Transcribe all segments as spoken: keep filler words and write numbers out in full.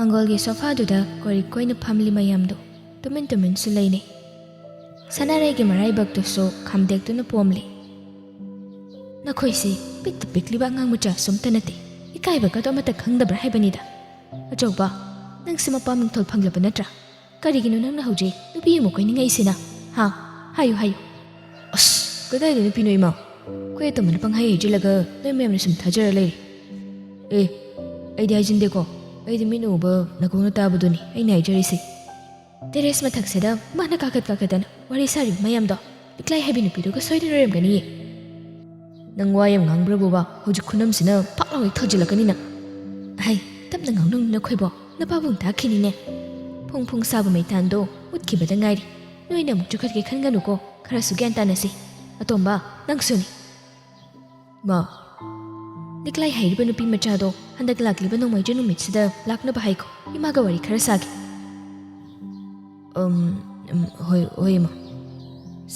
ꯃꯪꯒꯣꯜꯒꯤ ꯁꯣꯐꯥꯗꯨꯗ ꯀꯣꯔꯤꯛ ꯀꯣꯏꯅ ꯐꯝꯂꯤ ꯃꯌꯥꯝꯗꯨ ꯇꯨꯃꯤꯟ ꯇꯨꯃꯤꯟꯁꯨ ꯂꯩꯅꯩ꯫ ꯁꯅꯥꯔꯩꯒꯤ ꯃꯔꯥꯏꯕꯛꯇꯨꯁꯨ ꯈꯥꯝꯗꯦꯛꯇꯨꯅ ꯄꯣꯝꯂꯤ꯫ "ꯅꯈꯣꯏꯁꯤ ꯄꯤꯛꯇ ꯄꯤꯛꯂꯤꯕ ꯑꯉꯥꯡ ꯃꯆꯥꯁꯨ ꯑꯝꯇ ꯅꯠꯇꯦ, ꯏꯀꯥꯏꯕꯒꯗꯣ ꯑꯃꯠꯇ ꯈꯪꯗꯕ꯭ꯔꯥ ꯍꯥꯏꯕꯅꯤꯗ꯫ ꯑꯆꯧꯕ, ꯅꯪꯁꯤ ꯃꯄꯥ ꯃꯤꯡꯊꯣꯜ ꯐꯪꯂꯕ ꯅꯠꯇ꯭ꯔꯥ? ꯀꯔꯤꯒꯤꯅꯣ ꯅꯪꯅ ꯍꯧꯖꯤꯛ ꯅꯨꯄꯤ ꯑꯃ ꯀꯣꯏꯅꯤꯡꯉꯛꯏꯁꯤꯅ? ꯍꯥ? ꯍꯥꯏꯌꯨ, ꯍꯥꯏꯌꯨ꯫" "ꯑꯁ, ꯀꯗꯥꯏꯗ ꯅꯨꯄꯤꯅꯣ ꯏꯃꯥ? ꯑꯩꯈꯣꯏ ꯑꯇꯣꯝꯕꯅ ꯄꯪꯍꯥꯏ ꯍꯥꯏꯖꯤꯜꯂꯒ ꯅꯣꯏ ꯃꯌꯥꯝꯅ ꯁꯨꯝ ꯊꯥꯖꯔ ꯂꯩꯔꯦ꯫" "ꯑꯦ, ꯑꯩꯗꯤ ꯍꯥꯏꯖꯤꯟꯗꯦꯀꯣ꯫ ꯑꯩꯗꯤ ꯃꯤꯠꯅ ꯎꯕ ꯅꯥꯀꯣꯡꯅ ꯇꯥꯕꯗꯨꯅꯤ ꯑꯩꯅ ꯍꯥꯏꯖꯔꯤꯁꯦ꯫" ꯇꯦꯔꯦꯁ ꯃꯊꯛꯁꯤꯗ ꯃꯥꯅ ꯀꯥꯈꯠ ꯀꯥꯈꯠꯇꯅ ꯋꯥꯔꯤ ꯁꯥꯔꯤꯕ ꯃꯌꯥꯝꯗꯣ ꯂꯤꯛꯂꯥꯏ ꯍꯥꯏꯕꯤ ꯅꯨꯄꯤꯗꯨꯒ ꯁꯣꯏꯗꯅ ꯑꯣꯏꯔꯝꯒꯅꯤꯌꯦ꯫ "ꯅꯪ ꯋꯥ ꯌꯥꯝ ꯉꯥꯡꯕ꯭ꯔꯕꯨꯕ? ꯍꯧꯖꯤꯛ ꯈꯨꯅꯝꯁꯤꯅ ꯐꯥꯛ ꯂꯥꯎꯒꯩ ꯊꯥꯖꯤꯜꯂꯛꯀꯅꯤ ꯅꯪ꯫" "ꯍꯩ, ꯇꯞꯅ ꯉꯥꯡꯅꯧ ꯅꯈꯣꯏꯕꯣ, ꯅꯄꯥꯕꯨꯡ ꯇꯥꯈꯤꯅꯤꯅꯦ꯫ ꯐꯨꯡ ꯐꯨꯡ ꯁꯥꯕ ꯃꯩꯇꯥꯟꯗꯣ ꯃꯨꯠꯈꯤꯕꯗ ꯉꯥꯏꯔꯤ, ꯅꯣꯏꯅ ꯑꯃꯨꯛ ꯆꯨꯈꯠꯀꯦ ꯈꯟꯒꯅꯨꯀꯣ, ꯈꯔꯁꯨ ꯒ꯭ꯌꯥꯟ ꯇꯥꯅꯁꯤ꯫ ꯑꯇꯣꯝꯕ, ꯅꯪꯁꯨꯅꯤ꯫" "ꯃꯥ?" "ꯂꯤꯛꯂꯥꯏ ꯍꯥꯏꯔꯤꯕ ꯅꯨꯄꯤ ꯃꯆꯥꯗꯣ ꯍꯟꯗꯛ ꯂꯥꯛꯂꯤꯕ ꯅꯣꯡꯃꯥꯏꯖꯤꯡ ꯅꯨꯃꯤꯠꯁꯤꯗ ꯂꯥꯛꯅꯕ ꯍꯥꯏꯈꯣ, ꯏꯃꯥꯒ ꯋꯥꯔꯤ ꯈꯔ ꯁꯥꯒꯦ꯫" "ꯎꯝ, ꯎꯝ, ꯍꯣꯏ, ꯍꯣꯏ, ꯏꯃꯥ꯫"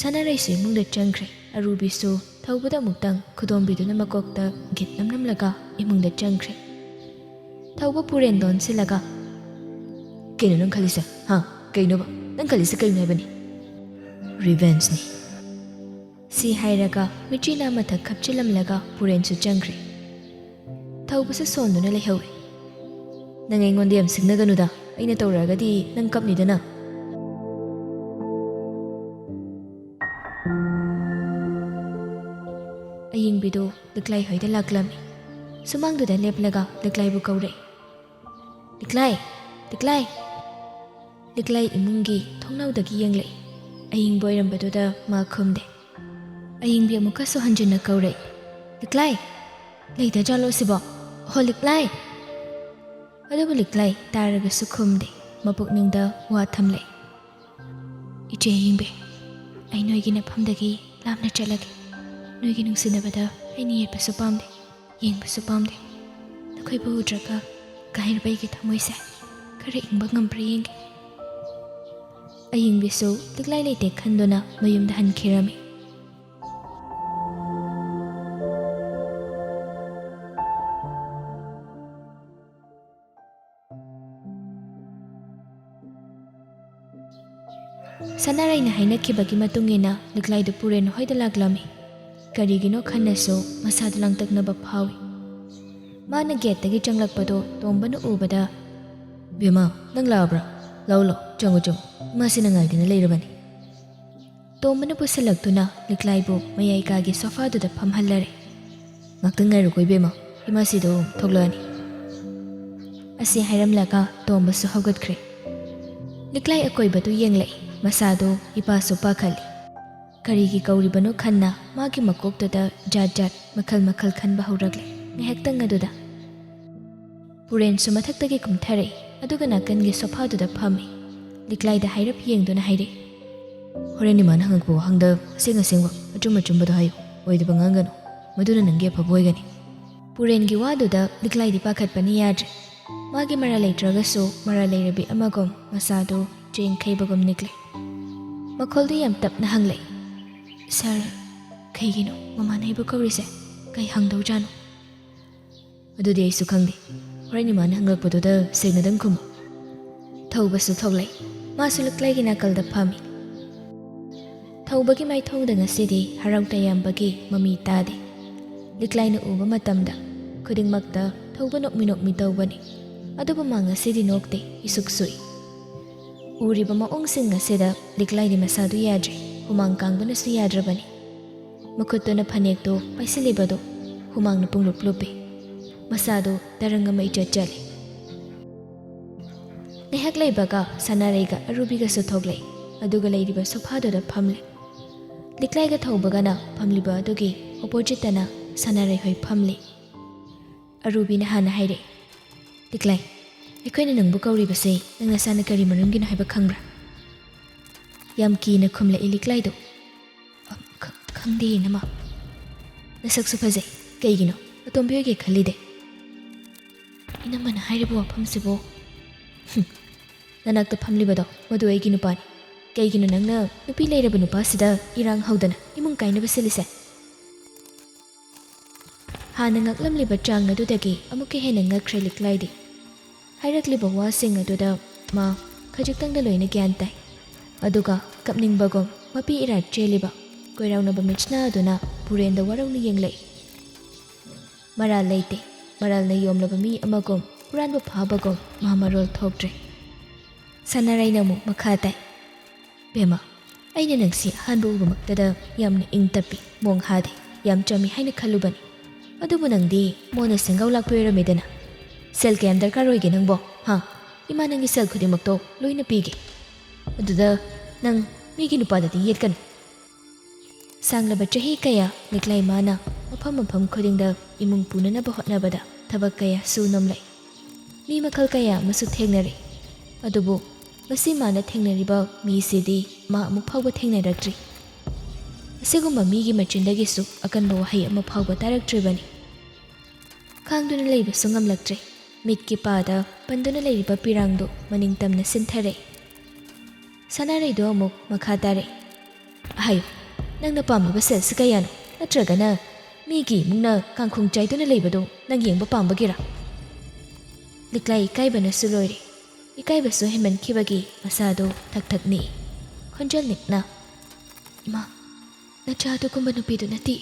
ꯁꯅꯥꯔꯩꯁꯨ ꯏꯃꯨꯡꯗ ꯆꯪꯈ꯭ꯔꯦ꯫ ꯑꯔꯨꯕꯤꯁꯨ ꯊꯧꯕꯗ ꯑꯃꯨꯛꯇꯪ ꯈꯨꯗꯣꯝꯕꯤꯗꯨꯅ ꯃꯀꯣꯛꯇ ꯒꯤꯠ ꯅꯝꯂꯝꯂꯒ ꯏꯃꯨꯡꯗ ꯆꯪꯈ꯭ꯔꯦ꯫ ꯊꯧꯕ ꯄꯨꯔꯦꯟ ꯗꯣꯟꯁꯤꯜꯂꯒ, "ꯀꯩꯅꯣ ꯅꯪ ꯈꯜꯂꯤꯁꯦ? ꯍꯥ? ꯀꯩꯅꯣꯕ? ꯅꯪ ꯈꯜꯂꯤꯁꯦ ꯀꯩꯅꯣ ꯍꯥꯏꯕꯅꯤ?" "ꯔꯤꯚꯦꯟꯁꯅꯤ꯫" ꯁꯤ ꯍꯥꯏꯔꯒ ꯃꯤꯠꯆꯤꯅ ꯑꯃꯊꯛ ꯈꯞꯆꯤꯜꯂꯝꯂꯒ ꯄꯨꯔꯦꯟꯁꯨ ꯆꯪꯈ꯭ꯔꯦ꯫ ꯊꯧꯕꯁꯨ ꯁꯣꯟꯗꯨꯅ ꯂꯩꯍꯧꯏ꯫ "ꯅꯪ ꯑꯩꯉꯣꯟꯗ ꯌꯥꯝ ꯁꯤꯡꯅꯒꯅꯨꯗ, ꯑꯩꯅ ꯇꯧꯔꯛꯑꯒꯗꯤ ꯅꯪ ꯀꯞꯅꯤꯗꯅ꯫" ꯑꯌꯤꯡꯕꯤꯗꯨ ꯂꯤꯛꯂꯥꯏ ꯍꯣꯏꯗ ꯂꯥꯛꯂꯝꯃꯤ꯫ ꯁꯨꯃꯥꯡꯗꯨꯗ ꯂꯦꯞꯂꯒ ꯂꯤꯛꯂꯥꯏꯕꯨ ꯀꯧꯔꯛꯏ꯫ "ꯂꯤꯛꯂꯥꯏ! ꯂꯤꯛꯂꯥꯏ!" ꯂꯤꯛꯂꯥꯏ ꯏꯃꯨꯡꯒꯤ ꯊꯣꯡꯅꯥꯎꯗꯒꯤ ꯌꯦꯡꯂꯛꯏ꯫ ꯑꯌꯤꯡꯕ ꯑꯣꯏꯔꯝꯕꯗꯨꯗ ꯃꯥ ꯈꯨꯝꯗꯦ꯫ ꯑꯌꯤꯡꯕꯤ ꯑꯃꯨꯛꯀꯁꯨ ꯍꯟꯖꯤꯟꯅ ꯀꯧꯔꯛꯏ, "ꯂꯤꯛꯂꯥꯏ! ꯂꯩꯇꯖꯥꯠꯂꯣ ꯁꯤꯕꯣ? ꯍꯣ ꯂꯤꯛꯂꯥꯏ!" ꯑꯗꯨꯕꯨ ꯂꯤꯛꯂꯥꯏ ꯇꯥꯔꯒꯁꯨ ꯈꯨꯝꯗꯦ꯫ ꯃꯄꯨꯛꯅꯤꯡꯗ ꯋꯥ ꯊꯝꯂꯛꯏ꯫ "ꯏꯆꯦ ꯑꯌꯤꯡꯕꯤ, ꯑꯩ ꯅꯣꯏꯒꯤ ꯅꯐꯝꯗꯒꯤ ꯂꯥꯞꯅ ꯆꯠꯂꯒꯦ꯫ ꯅꯣꯏꯒꯤ ꯅꯨꯡꯁꯤꯅꯕꯗ ꯑꯩꯅ ꯌꯦꯠꯄꯁꯨ ꯄꯥꯝꯗꯦ, ꯌꯦꯡꯕꯁꯨ ꯄꯥꯝꯗꯦ꯫ ꯅꯈꯣꯏꯕꯨ ꯎꯗ꯭ꯔꯒ ꯀꯥꯏꯔꯕ ꯑꯩꯒꯤ ꯊꯃꯣꯏꯁꯦ ꯈꯔ ꯏꯪꯕ ꯉꯝꯕ꯭ꯔꯥ ꯌꯦꯡꯒꯦ꯫" ꯑꯌꯤꯡꯕꯤꯁꯨ ꯂꯤꯛꯂꯥꯏ ꯂꯩꯇꯦ ꯈꯟꯗꯨꯅ ꯃꯌꯨꯝꯗ ꯍꯟꯈꯤꯔꯝꯃꯤ꯫ ꯁꯅꯥꯔꯩꯅ ꯍꯥꯏꯅꯈꯤꯕꯒꯤ ꯃꯇꯨꯡ ꯏꯟꯅ ꯂꯤꯛꯂꯥꯏꯗꯨ ꯄꯨꯔꯦꯟ ꯍꯣꯏꯗ ꯂꯥꯛꯂꯝꯃꯤ꯫ ꯀꯔꯤꯒꯤꯅꯣ ꯈꯟꯅꯁꯨ ꯃꯁꯥꯗꯨ ꯂꯥꯡꯇꯛꯅꯕ ꯐꯥꯎꯏ꯫ ꯃꯥꯅ ꯒꯦꯠꯇꯒꯤ ꯆꯪꯂꯛꯄꯗꯨ ꯇꯣꯝꯕꯅ ꯎꯕꯗ, "ꯕꯦꯝꯃ, ꯅꯪ ꯂꯥꯛꯑꯕ꯭ꯔꯥ? ꯂꯥꯛꯎ, ꯂꯥꯛꯎ, ꯆꯪꯉꯨ, ꯆꯪꯉꯨ꯫ ꯏꯃꯥꯁꯤꯅ ꯉꯥꯏꯗꯨꯅ ꯂꯩꯔꯕꯅꯤ꯫" ꯇꯣꯝꯕꯅ ꯄꯨꯁꯤꯜꯂꯛꯇꯨꯅ ꯂꯤꯛꯂꯥꯏꯕꯨ ꯃꯌꯥꯏ ꯀꯥꯒꯤ ꯁꯣꯐꯥꯗꯨꯗ ꯐꯝꯍꯜꯂꯔꯦ꯫ "ꯉꯥꯛꯇꯪ ꯉꯥꯏꯔꯨꯀꯣ ꯏꯕꯦꯝꯃ, ꯏꯃꯥꯁꯤꯗꯣ ꯊꯣꯛꯂꯛꯑꯅꯤ꯫" ꯑꯁꯤ ꯍꯥꯏꯔꯝꯂꯒ ꯇꯣꯝꯕꯁꯨ ꯍꯧꯒꯠꯈ꯭ꯔꯦ꯫ ꯂꯤꯛꯂꯥꯏ ꯑꯀꯣꯏꯕꯗꯨ ꯌꯦꯡꯂꯛꯏ꯫ ꯃꯁꯥꯗꯨ ꯏꯄꯥꯁꯨ ꯄꯥꯈꯠꯂꯤ꯫ ꯀꯔꯤꯒꯤ ꯀꯧꯔꯤꯕꯅꯣ ꯈꯟꯅ ꯃꯥꯒꯤ ꯃꯀꯣꯛꯇꯨꯗ ꯖꯥꯠ ꯖꯥꯠ ꯃꯈꯜ ꯃꯈꯜ ꯈꯟꯕ ꯍꯧꯔꯛꯂꯦ ꯉꯥꯏꯍꯥꯛꯇꯪ ꯑꯗꯨꯗ꯫ ꯄꯨꯔꯦꯟꯁꯨ ꯃꯊꯛꯇꯒꯤ ꯀꯨꯝꯊꯔꯛꯏ, ꯑꯗꯨꯒ ꯅꯥꯀꯟꯒꯤ ꯁꯣꯐꯥꯗꯨꯗ ꯐꯝꯃꯤ꯫ ꯂꯤꯛꯂꯥꯏꯗ ꯍꯥꯏꯔꯞ ꯌꯦꯡꯗꯨꯅ ꯍꯥꯏꯔꯛꯏ, "ꯍꯣꯔꯦꯟ ꯏꯃꯥꯅ ꯍꯪꯉꯛꯄ ꯋꯥꯍꯪꯗ ꯑꯁꯦꯡ ꯑꯁꯦꯡꯕ, ꯑꯆꯨꯝ ꯑꯆꯨꯝꯕꯗꯣ ꯍꯥꯏꯌꯨ꯫ ꯑꯣꯏꯗꯕ ꯉꯥꯡꯒꯅꯨ꯫ ꯃꯗꯨꯅ ꯅꯪꯒꯤ ꯑꯐꯕ ꯑꯣꯏꯒꯅꯤ꯫" ꯄꯨꯔꯦꯟꯒꯤ ꯋꯥꯗꯨꯗ ꯂꯤꯛꯂꯥꯏꯗꯤ ꯄꯥꯈꯠꯄꯅ ꯌꯥꯗ꯭ꯔꯦ꯫ ꯃꯥꯒꯤ ꯃꯔꯥꯜ ꯂꯩꯇ꯭ꯔꯒꯁꯨ ꯃꯔꯥꯜ ꯂꯩꯔꯕꯤ ꯑꯃꯒꯨꯝ ꯃꯁꯥꯗꯨ ꯆꯦꯡ ꯈꯩꯕꯒꯨꯝ ꯅꯤꯛꯂꯦ꯫ ꯃꯈꯣꯜꯗꯨ ꯌꯥꯝ ꯇꯞꯅ ꯍꯪꯂꯛꯏ, "ꯁꯥꯔ, ꯀꯩꯒꯤꯅꯣ ꯃꯃꯥꯅ ꯑꯩꯕꯨ ꯀꯧꯔꯤꯁꯦ? ꯀꯩ ꯍꯪꯗꯧꯖꯥꯠꯅꯣ?" "ꯑꯗꯨꯗꯤ ꯑꯩꯁꯨ ꯈꯪꯗꯦ꯫ ꯍꯣꯔꯦꯟ ꯏꯃꯥꯅ ꯍꯪꯂꯛꯄꯗꯨꯗ ꯁꯦꯡꯅꯗꯪ ꯈꯨꯝꯃꯨ꯫" ꯊꯧꯕꯁꯨ ꯊꯣꯛꯂꯛꯏ꯫ ꯃꯥꯁꯨ ꯂꯤꯛꯂꯥꯏꯒꯤ ꯅꯥꯀꯜꯗ ꯐꯝꯃꯤ꯫ ꯊꯧꯕꯒꯤ ꯃꯥꯏꯊꯣꯡꯗ ꯉꯁꯤꯗꯤ ꯍꯔꯥꯎ ꯇꯌꯥꯝꯕꯒꯤ ꯃꯃꯤ ꯇꯥꯗꯦ꯫ ꯂꯤꯛꯂꯥꯏꯅ ꯎꯕ ꯃꯇꯝꯗ ꯈꯨꯗꯤꯡꯃꯛꯇ ꯊꯧꯕ ꯅꯣꯛꯃꯤ ꯅꯣꯛꯃꯤ ꯇꯧꯕꯅꯤ꯫ ꯑꯗꯨꯕꯨ ꯃꯥ ꯉꯁꯤꯗꯤ ꯅꯣꯛꯇꯦ, ꯏꯁꯨꯛ ꯁꯨꯏ꯫ ꯎꯔꯤꯕ ꯃꯑꯣꯡꯁꯤꯡ ꯑꯁꯤꯗ ꯂꯤꯛꯂꯥꯏꯗꯤ ꯃꯁꯥꯗꯨ ꯌꯥꯗ꯭ꯔꯦ, ꯍꯨꯃꯥꯡ ꯀꯥꯡꯕꯅꯁꯨ ꯌꯥꯗ꯭ꯔꯕꯅꯤ꯫ ꯃꯈꯨꯠꯇꯨꯅ ꯐꯅꯦꯛꯇꯨ ꯄꯥꯏꯁꯤꯜꯂꯤꯕꯗꯨ ꯍꯨꯃꯥꯡꯅ ꯄꯨꯡꯂꯨꯞ ꯂꯨꯞꯄꯤ꯫ ꯃꯁꯥꯗꯨ ꯇꯔꯪ ꯑꯃ ꯏꯆꯠ ꯆꯠꯂꯤ꯫ ꯉꯥꯏꯍꯥꯛ ꯂꯩꯕꯒ ꯁꯅꯥꯔꯩꯒ ꯑꯔꯨꯕꯤꯒꯁꯨ ꯊꯣꯛꯂꯛꯏ꯫ ꯑꯗꯨꯒ ꯂꯩꯔꯤꯕ ꯁꯣꯐꯥꯗꯨꯗ ꯐꯝꯂꯦ꯫ ꯂꯤꯛꯂꯥꯏꯒ ꯊꯧꯕꯒꯅ ꯐꯝꯂꯤꯕ ꯑꯗꯨꯒꯤ ꯑꯣꯄꯣꯖꯤꯠꯇꯅ ꯁꯅꯥꯔꯩ ꯍꯣꯏ ꯐꯝꯂꯤ꯫ ꯑꯔꯨꯕꯤꯅ ꯍꯥꯟꯅ ꯍꯥꯏꯔꯛꯏ, "ꯂꯤꯛꯂꯥꯏ, ꯑꯩꯈꯣꯏꯅ ꯅꯪꯕꯨ ꯀꯧꯔꯤꯕꯁꯦ ꯅꯪ ꯅꯁꯥꯅ ꯀꯔꯤ ꯃꯔꯝꯒꯤꯅꯣ ꯍꯥꯏꯕ ꯈꯪꯕ꯭ꯔꯥ?" ꯌꯥꯝ ꯀꯤꯅ ꯈꯨꯝꯂꯛꯏ ꯂꯤꯛꯂꯥꯏꯗꯨ꯫ "ꯑ, ꯈ-, ꯈꯪꯗꯦ, ꯏꯅꯝꯃ꯫" "ꯅꯁꯛꯁꯨ ꯐꯖꯩ꯫ ꯀꯩꯒꯤꯅꯣ ꯑꯇꯣꯝꯕꯤ ꯑꯣꯏꯒꯦ ꯈꯜꯂꯤꯗꯦ?" "ꯏꯅꯝꯃꯅ ꯍꯥꯏꯔꯤꯕ ꯋꯥꯐꯝꯁꯤꯕꯨ?" "ꯍꯨꯝ, ꯅꯅꯥꯛꯇ ꯐꯝꯂꯤꯕꯗꯣ, ꯃꯗꯨ ꯑꯩꯒꯤ ꯅꯨꯄꯥꯅꯤ꯫ ꯀꯩꯒꯤꯅꯣ ꯅꯪꯅ ꯅꯨꯄꯤ ꯂꯩꯔꯕ ꯅꯨꯄꯥꯁꯤꯗ ꯏꯔꯥꯡ ꯍꯧꯗꯅ ꯏꯃꯨꯡ ꯀꯥꯏꯅꯕ ꯁꯤꯜꯂꯤꯁꯦ?" ꯍꯥꯟꯅ ꯉꯛꯂꯝꯂꯤꯕ ꯆꯥꯡ ꯑꯗꯨꯗꯒꯤ ꯑꯃꯨꯛꯀ ꯍꯦꯟꯅ ꯉꯛꯈ꯭ꯔꯦ ꯂꯤꯛꯂꯥꯏꯗꯤ꯫ ꯍꯥꯏꯔꯛꯂꯤꯕ ꯋꯥꯁꯤꯡ ꯑꯗꯨꯗ ꯃꯥ ꯈꯖꯤꯛꯇꯪꯗ ꯂꯣꯏꯅ ꯒ꯭ꯌꯥꯟ ꯇꯥꯏ꯫ ꯑꯗꯨꯒ ꯀꯞꯅꯤꯡꯕꯒꯨꯝ ꯃꯄꯤ ꯏꯔꯥ ꯆꯦꯜꯂꯤꯕ ꯀꯣꯏꯔꯥꯎꯅꯕ ꯃꯤꯠꯁꯅꯥ ꯑꯗꯨꯅ ꯄꯨꯔꯦꯟꯗ ꯋꯥꯔꯧꯅ ꯌꯦꯡꯂꯛꯏ꯫ ꯃꯔꯥꯜ ꯂꯩꯇꯦ, ꯃꯔꯥꯜꯅ ꯌꯣꯝꯂꯕ ꯃꯤ ꯑꯃꯒꯨꯝ ꯍꯨꯔꯥꯟꯕ ꯐꯥꯕꯒꯨꯝ ꯃꯥ ꯃꯔꯣꯜ ꯊꯣꯛꯇ꯭ꯔꯦ꯫ ꯁꯅꯥꯔꯩꯅ ꯑꯃꯨꯛ ꯃꯈꯥ ꯇꯥꯏ, "ꯕꯦꯝꯃ, ꯑꯩꯅ ꯅꯪꯁꯤ ꯑꯍꯥꯟꯕ ꯎꯕꯃꯛꯇꯗ ꯌꯥꯝꯅ ꯏꯪ ꯇꯞꯄꯤ, ꯃꯣꯡ ꯍꯥꯗꯦ, ꯌꯥꯝ ꯆꯝꯃꯤ ꯍꯥꯏꯅ ꯈꯜꯂꯨꯕꯅꯤ꯫ ꯑꯗꯨꯕꯨ ꯅꯪꯗꯤ ꯃꯣꯟꯅ ꯁꯦꯡꯒꯥꯎ ꯂꯥꯛꯄꯤ ꯑꯣꯏꯔꯝꯃꯤꯗꯅ꯫ ꯁꯦꯜ ꯀꯌꯥꯝ ꯗꯔꯀꯥꯔ ꯑꯣꯏꯒꯦ ꯅꯪꯕꯣ? ꯍꯥ? ꯏꯃꯥ ꯅꯪꯒꯤ ꯁꯦꯜ ꯈꯨꯗꯤꯡꯃꯛꯇꯣ ꯂꯣꯏꯅ ꯄꯤꯒꯦ꯫ ꯑꯗꯨꯗ ꯅꯪ ꯃꯤꯒꯤ ꯅꯨꯄꯥꯗꯗꯤ ꯌꯦꯠꯀꯅꯨ꯫" ꯁꯥꯡꯂꯕ ꯆꯍꯤ ꯀꯌꯥ ꯂꯤꯛꯂꯥꯏ ꯃꯥꯅ ꯃꯐꯝ ꯃꯐꯝ ꯈꯨꯗꯤꯡꯗ ꯏꯃꯨꯡ ꯄꯨꯅꯅꯕ ꯍꯣꯠꯅꯕꯗ ꯊꯕꯛ ꯀꯌꯥ ꯁꯨ ꯅꯣꯝꯂꯛꯏ꯫ ꯃꯤ ꯃꯈꯜ ꯀꯌꯥ ꯑꯃꯁꯨ ꯊꯦꯡꯅꯔꯛꯏ꯫ ꯑꯗꯨꯕꯨ ꯉꯁꯤ ꯃꯥꯅ ꯊꯦꯡꯅꯔꯤꯕ ꯃꯤꯁꯤꯗꯤ ꯃꯥ ꯑꯃꯨꯛ ꯐꯥꯎꯕ ꯊꯦꯡꯅꯔꯛꯇ꯭ꯔꯤ꯫ ꯑꯁꯤꯒꯨꯝꯕ ꯃꯤꯒꯤ ꯃꯆꯤꯟꯗꯒꯤꯁꯨ ꯑꯀꯟꯕ ꯋꯥꯍꯩ ꯑꯃ ꯐꯥꯎꯕ ꯇꯥꯔꯛꯇ꯭ꯔꯤꯕꯅꯤ꯫ ꯈꯥꯡꯗꯨꯅ ꯂꯩꯕꯁꯨ ꯉꯝꯂꯛꯇ꯭ꯔꯦ꯫ ꯃꯤꯠꯀꯤ ꯄꯥꯗ ꯄꯟꯗꯨꯅ ꯂꯩꯔꯤꯕ ꯄꯤꯔꯥꯡꯗꯨ ꯃꯅꯤꯡ ꯇꯝꯅ ꯁꯤꯟꯊꯔꯛꯏ꯫ ꯁꯅꯥꯔꯩꯗꯨ ꯑꯃꯨꯛ ꯃꯈꯥ ꯇꯥꯔꯛꯏ꯫ "ꯍꯥꯏꯌꯨ, ꯅꯪꯅ ꯄꯥꯝꯂꯤꯕ ꯁꯦꯜꯁꯤ ꯀꯌꯥꯅꯣ? ꯅꯠꯇ꯭ꯔꯒꯅ ꯃꯤꯒꯤ ꯏꯃꯨꯡꯅ ꯀꯥꯡꯈꯣꯡ ꯆꯥꯏꯗꯨꯅ ꯂꯩꯕꯗꯨ ꯅꯪ ꯌꯦꯡꯕ ꯄꯥꯝꯕꯒꯤꯔꯥ?" ꯂꯤꯛꯂꯥꯏ ꯏꯀꯥꯏꯕꯅꯁꯨ ꯂꯣꯏꯔꯦ꯫ ꯏꯀꯥꯏꯕꯁꯨ ꯍꯦꯟꯃꯟꯈꯤꯕꯒꯤ ꯃꯁꯥꯗꯨ ꯊꯛ ꯊꯛ ꯅꯤꯛꯏ꯫ ꯈꯣꯟꯖꯦꯜ ꯅꯤꯛꯅ, "ꯏꯃꯥ, ꯅꯆꯥ ꯑꯗꯨꯒꯨꯝꯕ ꯅꯨꯄꯤꯗꯨ ꯅꯠꯇꯦ꯫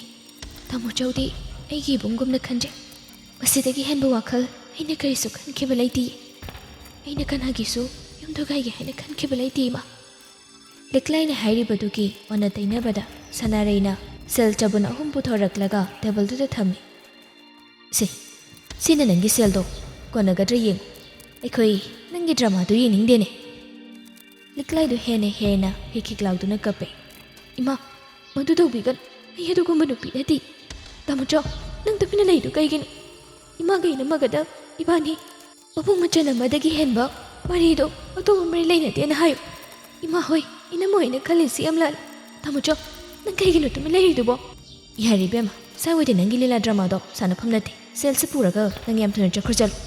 ꯇꯥꯃꯣ ꯆꯧꯗꯤ ꯑꯩꯒꯤ ꯏꯕꯨꯡꯒꯨꯝꯅ ꯈꯟꯖꯩ꯫ ꯃꯁꯤꯗꯒꯤ ꯍꯦꯟꯕ ꯋꯥꯈꯜ ꯑꯩꯅ ꯀꯔꯤꯁꯨ ꯈꯟꯈꯤꯕ ꯂꯩꯇꯦ꯫ ꯑꯩꯅ ꯀꯅꯥꯒꯤꯁꯨ ꯌꯨꯝ ꯊꯨꯒꯥꯏꯒꯦ ꯍꯥꯏꯅ ꯈꯟꯈꯤꯕ ꯂꯩꯇꯦ, ꯏꯃꯥ꯫" ꯂꯤꯛꯂꯥꯏꯅ ꯍꯥꯏꯔꯤꯕꯗꯨꯒꯤ ꯑꯣꯟꯅ ꯇꯩꯅꯕꯗ ꯁꯅꯥꯔꯩꯅ ꯁꯦꯜ ꯆꯕꯨꯟ ꯑꯍꯨꯝ ꯄꯨꯊꯣꯔꯛꯂꯒ ꯇꯦꯕꯜꯗꯨꯗ ꯊꯝꯃꯤ꯫ "ꯁꯦ, ꯁꯤꯅ ꯅꯪꯒꯤ ꯁꯦꯜꯗꯣ ꯀꯣꯟꯅꯒꯗ꯭ꯔꯥ ꯌꯦꯡꯉꯨ꯫ ꯑꯩꯈꯣꯏ ꯅꯪꯒꯤ ꯗ꯭ꯔꯃꯥꯗꯨ ꯌꯦꯡꯅꯤꯡꯗꯦꯅꯦ꯫" ꯂꯤꯛꯂꯥꯏꯗꯨ ꯍꯦꯟꯅ ꯍꯦꯟꯅ ꯍꯤꯛ ꯍꯤꯛ ꯂꯥꯎꯗꯨꯅ ꯀꯞꯄꯦ꯫ "ꯏꯃꯥ, ꯃꯗꯨ ꯇꯧꯕꯤꯒꯅꯨ꯫ ꯑꯩ ꯑꯗꯨꯒꯨꯝꯕ ꯅꯨꯄꯤ ꯅꯠꯇꯦ꯫ ꯇꯥꯃꯣꯆꯧ, ꯅꯪ ꯇꯨꯃꯤꯟꯅ ꯂꯩꯗꯨ ꯀꯩꯒꯤꯅꯣ? ꯏꯃꯥꯒ ꯏꯅꯝꯃꯒꯗ ꯏꯕꯥꯅꯤ ꯃꯄꯨꯡ ꯃꯆꯟ ꯑꯃꯗꯒꯤ ꯍꯦꯟꯕ ꯃꯔꯤꯗꯣ ꯑꯇꯣꯞꯄ ꯃꯔꯤ ꯂꯩꯅꯗꯦꯅ ꯍꯥꯏꯌꯨ꯫ ꯏꯃꯥ ꯍꯣꯏ, ꯏꯅꯝꯃ ꯍꯣꯏꯅ ꯈꯜꯂꯤꯁꯤ ꯌꯥꯝ ꯂꯥꯜꯂꯦ꯫ ꯇꯥꯃꯣꯆꯧ, ꯅꯪ ꯀꯩꯒꯤꯅꯣ ꯇꯨꯃꯤꯟ ꯂꯩꯔꯤꯗꯨꯕꯣ?" "ꯌꯥꯔꯦ ꯏꯕꯦꯝꯃ, ꯁ꯭ꯋꯥꯏꯋꯥꯏꯗ ꯅꯪꯒꯤ ꯂꯤꯂꯥ ꯗ꯭ꯔꯃꯥꯗꯣ ꯁꯥꯟꯅꯐꯝ ꯅꯠꯇꯦ꯫ ꯁꯦꯜꯁꯤ ꯄꯨꯔꯒ ꯅꯪ ꯌꯥꯝ ꯊꯨꯅ ꯆꯠꯈ꯭ꯔꯣ, ꯆꯠꯂꯣ꯫"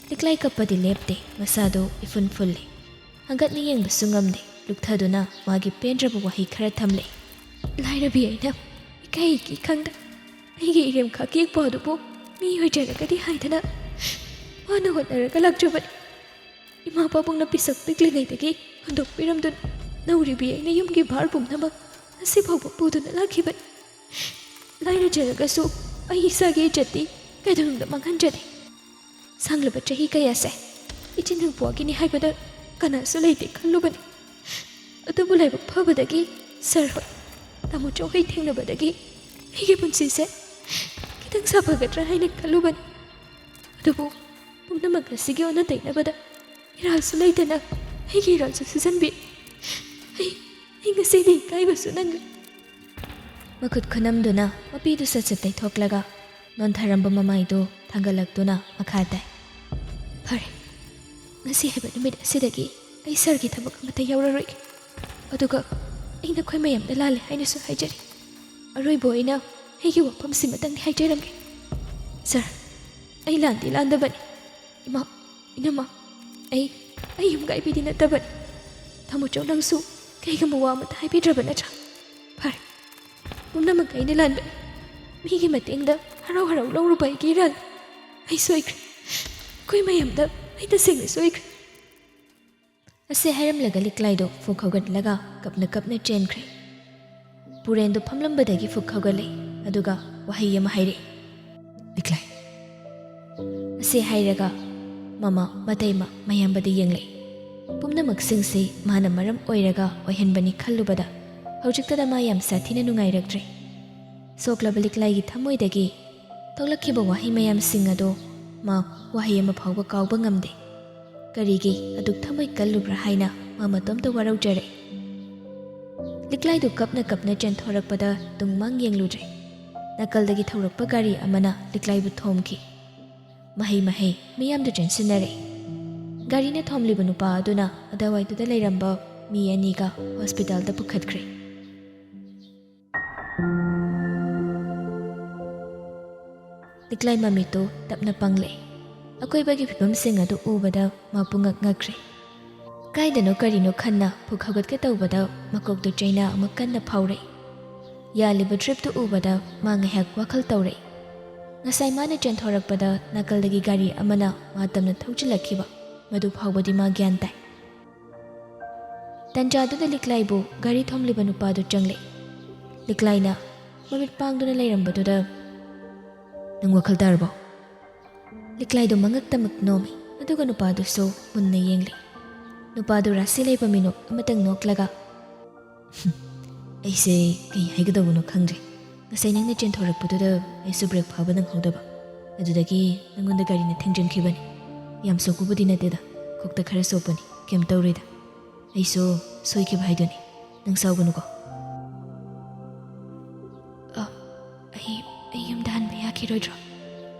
ꯂꯤꯛꯂꯥꯏ ꯀꯞꯄꯗꯤ ꯂꯦꯞꯇꯦ, ꯃꯁꯥꯗꯨ ꯏꯐꯨꯟ ꯐꯨꯜꯂꯤ꯫ ꯍꯪꯒꯠꯅ ꯌꯦꯡꯕꯁꯨ ꯉꯝꯗꯦ, ꯂꯨꯞꯊꯗꯨꯅ ꯃꯥꯒꯤ ꯄꯦꯟꯗ꯭ꯔꯕ ꯋꯥꯍꯩ ꯈꯔ ꯊꯝꯂꯦ꯫ "ꯂꯥꯏꯔꯕꯤ ꯑꯩꯅ ꯏꯀꯥꯏ ꯏꯀꯤ ꯈꯪꯗ ꯑꯩꯒꯤ ꯏꯔꯦꯝ ꯈꯥꯀꯦꯛꯄ ꯑꯗꯨꯕꯨ ꯃꯤ ꯑꯣꯏꯖꯔꯒꯗꯤ ꯍꯥꯏꯗꯅ ꯋꯥꯅ ꯍꯣꯠꯅꯔꯒ ꯂꯥꯛꯆꯕꯅꯤ꯫ ꯏꯃꯥ ꯄꯥꯕꯨꯡꯅ ꯄꯤꯁꯛ ꯄꯤꯛꯂꯤꯉꯩꯗꯒꯤ ꯍꯨꯟꯗꯣꯛꯄꯤꯔꯝꯗꯨꯅ ꯅꯧꯔꯤꯕꯤ ꯑꯩꯅ ꯌꯨꯝꯒꯤ ꯚꯥꯔ ꯄꯨꯝꯅꯃꯛ ꯉꯁꯤꯐꯥꯎꯕ ꯄꯨꯗꯨꯅ ꯂꯥꯛꯈꯤꯕꯅꯤ꯫ ꯂꯥꯏꯔꯖꯔꯒꯁꯨ ꯑꯩ ꯏꯁꯥꯒꯤ ꯏꯖꯠꯇꯤ ꯀꯩꯗꯧꯅꯨꯡꯗ ꯃꯥꯡꯍꯟꯖꯗꯦ꯫ ꯁꯥꯡꯂꯕ ꯆꯍꯤ ꯀꯌꯥꯁꯦ ꯏꯆꯤꯟ ꯏꯅꯥꯎ ꯄꯣꯛꯈꯤꯅꯤ ꯍꯥꯏꯕꯗ ꯀꯅꯥꯁꯨ ꯂꯩꯇꯦ ꯈꯜꯂꯨꯕꯅꯤ꯫ ꯑꯗꯨꯕꯨ ꯂꯥꯏꯕꯛ ꯐꯕꯗꯒꯤ ꯁꯥꯔ ꯍꯣꯏ, ꯇꯥꯃꯣ ꯆꯧ ꯍꯣꯏ ꯊꯦꯡꯅꯕꯗꯒꯤ ꯑꯩꯒꯤ ꯄꯨꯟꯁꯤꯁꯦ ꯈꯤꯇꯪ ꯁꯥꯐꯒꯗ꯭ꯔꯥ ꯍꯥꯏꯅ ꯈꯜꯂꯨꯕꯅꯤ꯫ ꯑꯗꯨꯕꯨ ꯄꯨꯝꯅꯃꯛ ꯑꯁꯤꯒꯤ ꯑꯣꯟꯅ ꯇꯩꯅꯕꯗ ꯏꯔꯥꯜꯁꯨ ꯂꯩꯇꯅ ꯑꯩꯒꯤ ꯏꯔꯥꯜꯁꯨ ꯁꯤꯖꯤꯟꯕꯤ꯫ ꯑꯩ, ꯑꯩ ꯉꯁꯤꯗꯤ ꯏꯀꯥꯏꯕꯁꯨ ꯅꯪꯉꯤ꯫ ꯃꯈꯨꯠ ꯈꯨꯅꯝꯗꯨꯅ ꯃꯄꯤꯗꯨ ꯁꯠ ꯁꯠ ꯇꯩꯊꯣꯛꯂꯒ ꯅꯣꯟꯊꯔꯝꯕ ꯃꯃꯥꯏꯗꯨ ꯊꯥꯡꯒꯠꯂꯛꯇꯨꯅ ꯃꯈꯥ ꯇꯥꯏ꯫ ꯐꯔꯦ, ꯉꯁꯤ ꯍꯥꯏꯕ ꯅꯨꯃꯤꯠ ꯑꯁꯤꯗꯒꯤ ꯑꯩ ꯁꯥꯔꯒꯤ ꯊꯕꯛ ꯑꯃꯠꯇ ꯌꯥꯎꯔꯔꯣꯏꯒꯦ꯫ ꯑꯗꯨꯒ ꯑꯩ ꯅꯈꯣꯏ ꯃꯌꯥꯝꯗ ꯂꯥꯜꯂꯦ ꯍꯥꯏꯅꯁꯨ ꯍꯥꯏꯖꯔꯤ꯫ ꯑꯔꯣꯏꯕ ꯑꯣꯏꯅ ꯑꯩꯒꯤ ꯋꯥꯐꯝꯁꯤꯃꯇꯪꯗꯤ ꯍꯥꯏꯖꯔꯝꯒꯦ꯫ ꯁꯥꯔ, ꯑꯩ ꯂꯥꯟꯗꯤ ꯂꯥꯟꯗꯕꯅꯤ꯫ ꯏꯃꯥ, ꯏꯅꯝꯃ, ꯑꯩ, ꯑꯩ ꯌꯨꯝ ꯀꯥꯏꯕꯤꯗꯤ ꯅꯠꯇꯕꯅꯤ꯫ ꯇꯥꯃꯣ ꯆꯧ, ꯅꯪꯁꯨ ꯀꯩꯒꯨꯝꯕ ꯋꯥ ꯑꯃꯠꯇ ꯍꯥꯏꯕꯤꯗ꯭ꯔꯕ ꯅꯠꯇ꯭ꯔꯥ? ꯐꯔꯦ, ꯄꯨꯝꯅꯃꯛ ꯑꯩꯅ ꯂꯥꯟꯕꯅꯤ꯫ ꯃꯤꯒꯤ ꯃꯇꯦꯡꯗ ꯍꯔꯥꯎ ꯍꯔꯥꯎ ꯂꯧꯔꯨꯕ ꯑꯩꯒꯤ ꯏꯔꯥꯜ꯫ ꯑꯩ ꯁꯣꯏꯈ꯭ꯔꯦ꯫ ꯑꯩꯈꯣꯏ ꯃꯌꯥꯝꯗ ꯑꯩ ꯇꯁꯦꯡꯅ ꯁꯣꯏꯈ꯭ꯔꯦ꯫ ꯑꯁꯤ ꯍꯥꯏꯔꯝꯂꯒ ꯂꯤꯛꯂꯥꯏꯗꯣ ꯐꯨꯛ ꯍꯧꯒꯠꯂꯒ ꯀꯞꯅ ꯀꯞꯅ ꯆꯦꯟꯈ꯭ꯔꯦ꯫ ꯄꯨꯔꯦꯟꯗꯣ ꯐꯝꯂꯝꯕꯗꯒꯤ ꯐꯨꯛ ꯍꯧꯒꯠꯂꯦ, ꯑꯗꯨꯒ ꯋꯥꯍꯩ ꯑꯃ ꯍꯥꯏꯔꯛꯑꯦ꯫ ꯂꯤꯛꯂꯥꯏ꯫ ꯑꯁꯤ ꯍꯥꯏꯔꯒ ꯃꯃꯥ, ꯃꯇꯩꯃ, ꯃꯌꯥꯝꯕꯗ ꯌꯦꯡꯂꯛꯏ꯫ ꯄꯨꯝꯅꯃꯛꯁꯤꯡꯁꯤ ꯃꯥꯅ ꯃꯔꯝ ꯑꯣꯏꯔꯒ ꯑꯣꯏꯍꯟꯕꯅꯤ ꯈꯜꯂꯨꯕꯗ ꯍꯧꯖꯤꯛꯇꯗ ꯃꯥ ꯌꯥꯝ ꯁꯥꯊꯤꯅ ꯅꯨꯡꯉꯥꯏꯔꯛꯇ꯭ꯔꯦ꯫ ꯁꯣꯛꯂꯕ ꯂꯤꯛꯂꯥꯏꯒꯤ ꯊꯃꯣꯏꯗꯒꯤ ꯊꯣꯛꯂꯛꯈꯤꯕ ꯋꯥꯍꯩ ꯃꯌꯥꯝꯁꯤꯡ ꯑꯗꯣ ꯃꯥ ꯋꯥꯍꯩ ꯑꯃ ꯐꯥꯎꯕ ꯀꯥꯎꯕ ꯉꯝꯗꯦ꯫ ꯀꯔꯤꯒꯤ ꯑꯗꯨꯛ ꯊꯃꯣꯏ ꯀꯜꯂꯨꯕ꯭ꯔꯥ ꯍꯥꯏꯅ ꯃꯥ ꯃꯇꯣꯝꯇ ꯋꯥꯔꯧꯖꯔꯦ꯫ ꯂꯤꯛꯂꯥꯏꯗꯨ ꯀꯞꯅ ꯀꯞꯅ ꯆꯦꯟꯊꯣꯔꯛꯄꯗ ꯇꯨꯡ ꯃꯥꯡ ꯌꯦꯡꯂꯨꯗ꯭ꯔꯦ꯫ ꯅꯥꯀꯜꯗꯒꯤ ꯊꯧꯔꯛꯄ ꯒꯥꯔꯤ ꯑꯃꯅ ꯂꯤꯛꯂꯥꯏꯕꯨ ꯊꯣꯝꯈꯤ꯫ ꯃꯍꯩ ꯃꯍꯩ ꯃꯤꯌꯥꯝꯗꯨ ꯆꯦꯟꯁꯤꯟꯅꯔꯦ꯫ ꯒꯥꯔꯤꯅ ꯊꯣꯝꯂꯤꯕ ꯅꯨꯄꯥ ꯑꯗꯨꯅ ꯑꯗꯨꯋꯥꯏꯗꯨꯗ ꯂꯩꯔꯝꯕ ꯃꯤ ꯑꯅꯤꯒ ꯍꯣꯁꯄꯤꯇꯥꯜꯗ ꯄꯨꯈꯠꯈ꯭ꯔꯦ꯫ ꯂꯤꯛꯂꯥꯏ ꯃꯃꯤꯠꯇꯨ ꯇꯞꯅ ꯄꯥꯡꯂꯦ꯫ ꯑꯀꯣꯏꯕꯒꯤ ꯐꯤꯕꯝꯁꯤꯡ ꯑꯗꯨ ꯎꯕꯗ ꯃꯥ ꯄꯨꯡꯉꯛ ꯉꯛꯈ꯭ꯔꯦ꯫ ꯀꯥꯏꯗꯅꯣ ꯀꯔꯤꯅꯣ ꯈꯟꯅ ꯐꯨꯛ ꯍꯧꯒꯠꯀꯦ ꯇꯧꯕꯗ ꯃꯀꯣꯛꯇꯨ ꯆꯩꯅꯥ ꯑꯃ ꯀꯟꯅ ꯐꯥꯎꯔꯛꯏ꯫ ꯌꯥꯜꯂꯤꯕ ꯗ꯭ꯔꯤꯞꯇꯨ ꯎꯕꯗ ꯃꯥ ꯉꯥꯏꯍꯥꯛ ꯋꯥꯈꯜ ꯇꯧꯔꯛꯏ꯫ ꯉꯁꯥꯏ ꯃꯥꯅ ꯆꯦꯟꯊꯣꯔꯛꯄꯗ ꯅꯥꯀꯜꯗꯒꯤ ꯒꯥꯔꯤ ꯑꯃꯅ ꯃꯥ ꯇꯝꯅ ꯊꯧꯖꯤꯜꯂꯛꯈꯤꯕ꯫ ꯃꯗꯨ ꯐꯥꯎꯕꯗꯤ ꯃꯥ ꯒ꯭ꯌꯥꯟ ꯇꯥꯏ꯫ ꯇꯟꯖꯥꯗꯨꯗ ꯂꯤꯛꯂꯥꯏꯕꯨ ꯒꯥꯔꯤ ꯊꯣꯝꯂꯤꯕ ꯅꯨꯄꯥꯗꯨ ꯆꯪꯂꯛꯏ꯫ ꯂꯤꯛꯂꯥꯏꯅ ꯃꯃꯤꯠ ꯄꯥꯡꯗꯨꯅ ꯂꯩꯔꯝꯕꯗꯨꯗ, "ꯅꯪ ꯋꯥꯈꯜ ꯇꯥꯔꯕꯣ?" ꯂꯤꯛꯂꯥꯏꯗꯨ ꯃꯉꯛꯇꯃꯛ ꯅꯣꯝꯃꯤ, ꯑꯗꯨꯒ ꯅꯨꯄꯥꯗꯨꯁꯨ ꯃꯨꯟꯅ ꯌꯦꯡꯂꯤ꯫ ꯅꯨꯄꯥꯗꯨ ꯔꯥꯁꯤ ꯂꯩꯕ ꯃꯤꯅꯣꯛ ꯑꯃꯇꯪ ꯅꯣꯛꯂꯒ, "ꯑꯩꯁꯦ ꯀꯩ ꯍꯥꯏꯒꯗꯧꯕꯅꯣ ꯈꯪꯗ꯭ꯔꯦ꯫ ꯉꯁꯥꯏ ꯅꯪꯅ ꯆꯦꯟꯊꯣꯔꯛꯄꯗꯨꯗ ꯑꯩꯁꯨ ꯕ꯭ꯔꯦꯛ ꯐꯥꯕ ꯅꯪꯍꯧꯗꯕ꯫ ꯑꯗꯨꯗꯒꯤ ꯅꯪꯉꯣꯟꯗ ꯒꯥꯔꯤꯅ ꯊꯦꯡꯖꯤꯟꯈꯤꯕꯅꯤ꯫ ꯌꯥꯝ ꯁꯣꯛꯄꯕꯨꯗꯤ ꯅꯠꯇꯦꯗ, ꯈꯣꯛꯇ ꯈꯔ ꯁꯣꯛꯄꯅꯤ, ꯀꯩꯝ ꯇꯧꯔꯣꯏꯗ꯫ ꯑꯩꯁꯨ ꯁꯣꯏꯈꯤꯕ ꯍꯥꯏꯗꯨꯅꯤ, ꯅꯪ ꯁꯥꯎꯒꯅꯨꯀꯣ꯫" "ꯑ, ꯑꯩ, ꯑꯩ ꯌꯨꯝꯗ ꯍꯟꯕ ꯌꯥꯈꯤꯔꯣꯏꯗ꯭ꯔꯣ?"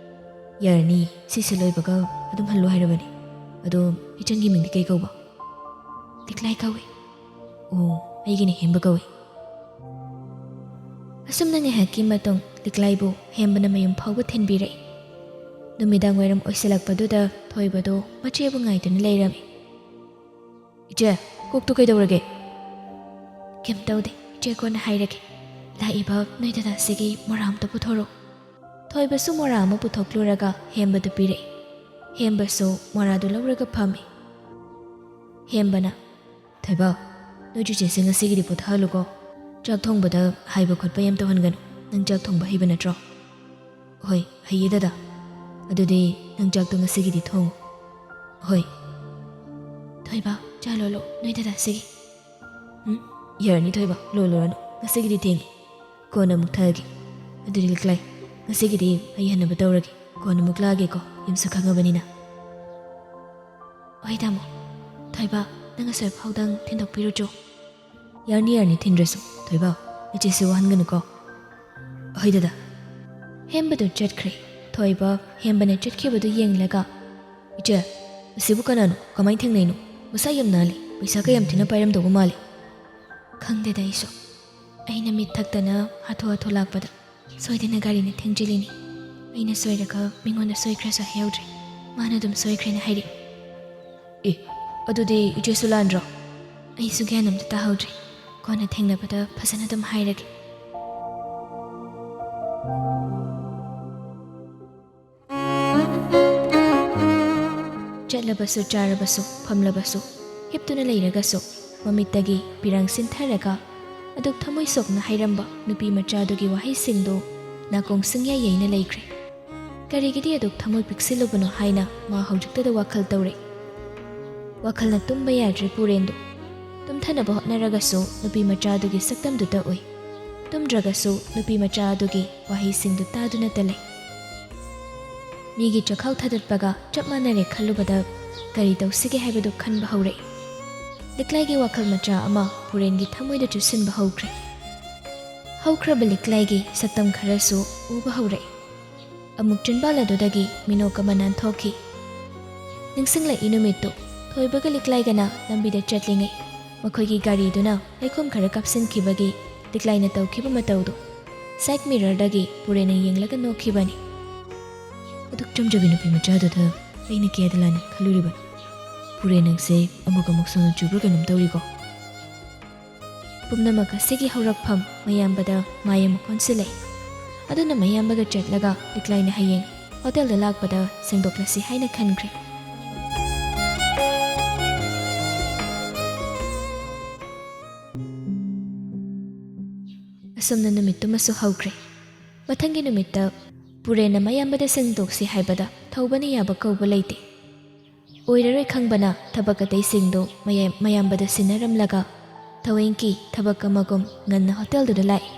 "ꯌꯥꯔꯅꯤ, ꯁꯤꯁꯦ ꯂꯣꯏꯕꯒ ꯑꯗꯨꯝ ꯍꯜꯂꯣ ꯍꯥꯏꯔꯕꯅꯤ꯫ ꯑꯗꯣ ꯏꯆꯟꯒꯤ ꯃꯤꯡꯗꯤ ꯀꯩ ꯀꯧꯕ?" "ꯂꯤꯛꯂꯥꯏ ꯀꯧꯏ꯫" "ꯑꯣ, ꯑꯩꯒꯤꯅ ꯍꯦꯝꯕ ꯀꯧꯏ꯫" ꯑꯁꯨꯝꯅ ꯉꯥꯏꯍꯥꯛꯀꯤ ꯃꯇꯨꯡ ꯂꯤꯛꯂꯥꯏꯕꯨ ꯍꯦꯝꯕꯅ ꯃꯌꯨꯝ ꯐꯥꯎꯕ ꯊꯤꯟꯕꯤꯔꯛꯏ꯫ ꯅꯨꯃꯤꯗꯥꯡ ꯋꯥꯏꯔꯝ ꯑꯣꯏꯁꯤꯜꯂꯛꯄꯗꯨꯗ ꯊꯣꯏꯕꯗꯨ ꯃꯆꯦꯕꯨ ꯉꯥꯏꯗꯨꯅ ꯂꯩꯔꯝꯃꯤ꯫ "ꯏꯆꯦ, ꯀꯣꯛꯇꯨ ꯀꯩꯗꯧꯔꯒꯦ?" "ꯀꯩꯝ ꯇꯧꯗꯦ, ꯏꯆꯦ ꯀꯣꯟꯅ ꯍꯥꯏꯔꯒꯦ꯫ ꯂꯥꯛꯏꯕ ꯅꯣꯏ ꯗꯗꯥꯁꯤꯒꯤ ꯃꯣꯔꯥ ꯑꯝꯇ ꯄꯨꯊꯣꯔꯛꯎ꯫" ꯊꯣꯏꯕꯁꯨ ꯃꯣꯔꯥ ꯑꯃ ꯄꯨꯊꯣꯛꯂꯨꯔꯒ ꯍꯦꯝꯕꯗ ꯄꯤꯔꯛꯏ꯫ ꯍꯦꯝꯕꯁꯨ ꯃꯣꯔꯥꯗꯨ ꯂꯧꯔꯒ ꯐꯝꯃꯤ꯫ ꯍꯦꯝꯕꯅ, "ꯊꯣꯏꯕ, ꯅꯣꯏ ꯆꯤꯆꯦꯁꯦ ꯉꯁꯤꯒꯤꯗꯤ ꯄꯣꯊꯥꯍꯜꯂꯨꯀꯣ꯫ ꯆꯥꯛ ꯊꯣꯡꯕꯗ ꯍꯥꯏꯕ ꯈꯣꯠꯄ ꯌꯥꯝ ꯇꯧꯍꯟꯒꯅꯨ꯫ ꯅꯪ ꯆꯥꯛ ꯊꯣꯡꯕ ꯍꯩꯕ ꯅꯠꯇ꯭ꯔꯣ?" "ꯍꯣꯏ, ꯍꯩꯌꯦ ꯗꯗꯥ꯫ ꯑꯗꯨꯗꯤ ꯅꯪ ꯆꯥꯛꯇꯣ ꯉꯁꯤꯒꯤꯗꯤ ꯊꯣꯡꯉꯨ꯫" "ꯍꯣꯏ꯫" "ꯊꯣꯏꯕ, ꯆꯥ ꯂꯣꯜꯂꯣ ꯅꯣꯏ ꯗꯗꯥꯁꯤꯒꯤ꯫" "ꯎꯝ, ꯌꯥꯔꯅꯤ ꯊꯣꯏꯕ, ꯂꯣꯜꯂꯨꯔꯅꯨ꯫ ꯉꯁꯤꯒꯤꯗꯤ ꯊꯦꯡꯉꯦ꯫ ꯀꯣꯟꯅ ꯑꯃꯨꯛ ꯊꯛꯑꯒꯦ꯫ ꯑꯗꯨꯗꯤ ꯂꯤꯛꯂꯥꯏ, ꯉꯁꯤꯒꯤꯗꯤ ꯑꯩ ꯍꯟꯅꯕ ꯇꯧꯔꯒꯦ꯫ ꯀꯣꯟꯅ ꯑꯃꯨꯛ ꯂꯥꯛꯑꯒꯦꯀꯣ, ꯌꯨꯝꯁꯨ ꯈꯪꯉꯕꯅꯤꯅ꯫" "ꯍꯣꯏ ꯇꯥꯃꯣ꯫ ꯊꯣꯏꯕ, ꯅꯪ ꯑꯁꯣꯏ ꯐꯥꯎꯗꯪ ꯊꯤꯟꯗꯣꯛꯄꯤꯔꯨꯆꯣ꯫" "ꯌꯥꯔꯅꯤ, ꯌꯥꯔꯅꯤ, ꯊꯤꯟꯗ꯭ꯔꯁꯨ꯫ ꯊꯣꯏꯕ, ꯏꯆꯦꯁꯤ ꯋꯥꯍꯟꯒꯅꯨꯀꯣ꯫" "ꯍꯣꯏ ꯗꯗꯥ꯫" ꯍꯦꯝꯕꯗꯨ ꯆꯠꯈ꯭ꯔꯦ꯫ ꯊꯣꯏꯕ ꯍꯦꯝꯕꯅ ꯆꯠꯈꯤꯕꯗꯨ ꯌꯦꯡꯂꯒ, "ꯏꯆꯦ, ꯑꯁꯤꯕꯨ ꯀꯅꯥꯅꯣ? ꯀꯃꯥꯏꯅ ꯊꯦꯡꯅꯩꯅꯣ? ꯃꯁꯥ ꯌꯥꯝ ꯅꯥꯜꯂꯤ꯫ ꯄꯩꯁꯥꯒ ꯌꯥꯝ ꯊꯤꯅ ꯄꯥꯏꯔꯝꯗꯧꯕ ꯃꯥꯜꯂꯤ꯫" "ꯈꯪꯗꯦꯗ ꯑꯩꯁꯨ꯫ ꯑꯩꯅ ꯃꯤꯠ ꯊꯛꯇꯅ ꯍꯥꯊꯨ ꯍꯥꯊꯨ ꯂꯥꯛꯄꯗ ꯁꯣꯏꯗꯅ ꯒꯥꯔꯤꯅ ꯊꯦꯡꯖꯤꯜꯂꯤꯅꯤ꯫ ꯑꯩꯅ ꯁꯣꯏꯔꯒ ꯃꯤꯉꯣꯟꯗ ꯁꯣꯏꯈ꯭ꯔꯁꯨ ꯍꯥꯏꯍꯧꯗ꯭ꯔꯦ꯫ ꯃꯥꯅ ꯑꯗꯨꯝ ꯁꯣꯏꯈ꯭ꯔꯦꯅ ꯍꯥꯏꯔꯛꯏ꯫" "ꯑꯦ, ꯑꯗꯨꯗꯤ ꯏꯆꯦꯁꯨ ꯂꯥꯟꯗ꯭ꯔꯣ?" "ꯑꯩꯁꯨ ꯒ꯭ꯌꯥꯟ ꯑꯝꯇ ꯇꯥꯍꯧꯗ꯭ꯔꯦ꯫ ꯀꯣꯟꯅ ꯊꯦꯡꯅꯕꯗ ꯐꯖꯅ ꯑꯗꯨꯝ ꯍꯥꯏꯔꯒꯦ꯫" ꯏꯜꯂꯕꯁꯨ, ꯆꯥꯔꯕꯁꯨ, ꯐꯝꯂꯕꯁꯨ, ꯍꯤꯞꯇꯨꯅ ꯂꯩꯔꯒꯁꯨ, ꯃꯃꯤꯠꯇꯒꯤ ꯄꯤꯔꯥꯡ ꯁꯤꯟꯊꯔꯒ ꯑꯗꯨꯛ ꯊꯃꯣꯏ ꯁꯣꯛꯅ ꯍꯥꯏꯔꯝꯕ ꯅꯨꯄꯤ ꯃꯆꯥꯗꯨꯒꯤ ꯋꯥꯍꯩꯁꯤꯡꯗꯨ ꯅꯥꯀꯣꯡ ꯁꯨꯡꯌꯥ ꯌꯩꯅ ꯂꯩꯈ꯭ꯔꯦ꯫ ꯀꯔꯤꯒꯤꯗꯤ ꯑꯗꯨꯛ ꯊꯃꯣꯏ ꯄꯤꯛꯁꯤꯜꯂꯨꯕꯅꯣ ꯍꯥꯏꯅ ꯃꯥ ꯍꯧꯖꯤꯛꯇꯗ ꯋꯥꯈꯜ ꯇꯧꯔꯦ꯫ ꯋꯥꯈꯜꯅ ꯇꯨꯝꯕ ꯌꯥꯗ꯭ꯔꯦ ꯄꯨꯔꯦꯟꯗꯨ꯫ ꯇꯨꯝꯊꯅꯕ ꯍꯣꯠꯅꯔꯒꯁꯨ ꯅꯨꯄꯤ ꯃꯆꯥꯗꯨꯒꯤ ꯁꯛꯇꯝꯗꯨꯇ ꯎꯏ꯫ ꯇꯨꯝꯗ꯭ꯔꯒꯁꯨ ꯅꯨꯄꯤ ꯃꯆꯥ ꯑꯗꯨꯒꯤ ꯋꯥꯍꯩꯁꯤꯡꯗꯨ ꯇꯥꯗꯨꯅꯇ ꯂꯩ꯫ ꯃꯤꯒꯤ ꯆꯈꯥꯎ ꯊꯥꯗꯠꯄꯒ ꯆꯞ ꯃꯥꯟꯅꯔꯦ ꯈꯜꯂꯨꯕꯗ ꯀꯔꯤ ꯇꯧꯁꯤꯒꯦ ꯍꯥꯏꯕꯗꯨ ꯈꯟꯕ ꯍꯧꯔꯛꯏ꯫ ꯂꯤꯛꯂꯥꯏꯒꯤ ꯋꯥꯈꯜ ꯃꯆꯥ ꯑꯃ ꯄꯨꯔꯦꯟꯒꯤ ꯊꯃꯣꯏꯗ ꯆꯨꯁꯤꯟꯕ ꯍꯧꯈ꯭ꯔꯦ꯫ ꯍꯧꯈ꯭ꯔꯕ ꯂꯤꯛꯂꯥꯏꯒꯤ ꯁꯛꯇꯝ ꯈꯔꯁꯨ ꯎꯕ ꯍꯧꯔꯛꯏ꯫ ꯑꯃꯨꯛ ꯆꯤꯟꯕꯥꯜ ꯑꯗꯨꯗꯒꯤ ꯃꯤꯅꯣꯛ ꯑꯃ ꯅꯥꯟꯊꯣꯛꯈꯤ꯫ ꯅꯤꯡꯁꯤꯡꯂꯛꯏ ꯅꯨꯃꯤꯠꯇꯨ꯫ ꯊꯣꯏꯕꯒ ꯂꯤꯛꯂꯥꯏꯒꯅ ꯂꯝꯕꯤꯗ ꯆꯠꯂꯤꯉꯩ ꯃꯈꯣꯏꯒꯤ ꯒꯥꯔꯤꯗꯨꯅ ꯂꯩꯈꯣꯝ ꯈꯔ ꯀꯥꯞꯁꯤꯟꯈꯤꯕꯒꯤ ꯂꯤꯛꯂꯥꯏꯅ ꯇꯧꯈꯤꯕ ꯃꯇꯧꯗꯨ ꯁꯥꯏꯠ ꯃꯤꯔꯔꯗꯒꯤ ꯄꯨꯔꯦꯟꯅ ꯌꯦꯡꯂꯒ ꯅꯣꯛꯈꯤꯕꯅꯤ꯫ ꯑꯗꯨꯛ ꯆꯝꯖꯕꯤ ꯅꯨꯄꯤ ꯃꯆꯥꯗꯨꯗ ꯑꯩꯅ ꯀꯌꯥꯗ ꯂꯥꯟꯅ ꯈꯜꯂꯨꯔꯤꯕꯅꯣ? ꯄꯨꯔꯦꯟ, ꯅꯪꯁꯦ ꯑꯃꯨꯛ ꯑꯃꯨꯛ ꯁꯣꯟꯅ ꯆꯨꯕ꯭ꯔꯥ ꯀꯩꯅꯣꯝ ꯇꯧꯔꯤꯀꯣ꯫ ꯄꯨꯝꯅꯃꯛ ꯑꯁꯤꯒꯤ ꯍꯧꯔꯛꯐꯝ ꯃꯌꯥꯝꯕꯗ ꯃꯥꯏ ꯑꯃꯨꯛ ꯑꯣꯟꯁꯤꯜꯂꯛꯏ꯫ ꯑꯗꯨꯅ ꯃꯌꯥꯝꯕꯒ ꯆꯠꯂꯒ ꯂꯤꯛꯂꯥꯏꯅ ꯍꯌꯦꯡ ꯍꯣꯇꯦꯜꯗ ꯂꯥꯛꯄꯗ ꯁꯦꯡꯗꯣꯛꯂꯁꯤ ꯍꯥꯏꯅ ꯈꯟꯈ꯭ꯔꯦ꯫ ꯑꯁꯨꯝꯅ ꯅꯨꯃꯤꯠꯇꯨꯃꯁꯨ ꯍꯧꯈ꯭ꯔꯦ꯫ ꯃꯊꯪꯒꯤ ꯅꯨꯃꯤꯠꯇ ꯄꯨꯔꯦꯟꯅ ꯃꯌꯥꯝꯕꯗ ꯁꯦꯡꯗꯣꯛꯁꯤ ꯍꯥꯏꯕꯗ ꯊꯧꯕꯅ ꯌꯥꯕ ꯀꯧꯕ ꯂꯩꯇꯦ꯫ ꯑꯣꯏꯔꯔꯣꯏ ꯈꯪꯕꯅ ꯊꯕꯛ ꯑꯇꯩꯁꯤꯡꯗꯨ ꯃꯌꯥꯝ-, ꯃꯌꯥꯝꯕꯗ ꯁꯤꯟꯅꯔꯝꯂꯒ ꯊꯧꯑꯣꯏꯡꯀꯤ ꯊꯕꯛ ꯑꯃꯒꯨꯝ ꯉꯟꯅ ꯍꯣꯇꯦꯜꯗꯨꯗ ꯂꯥꯛꯏ꯫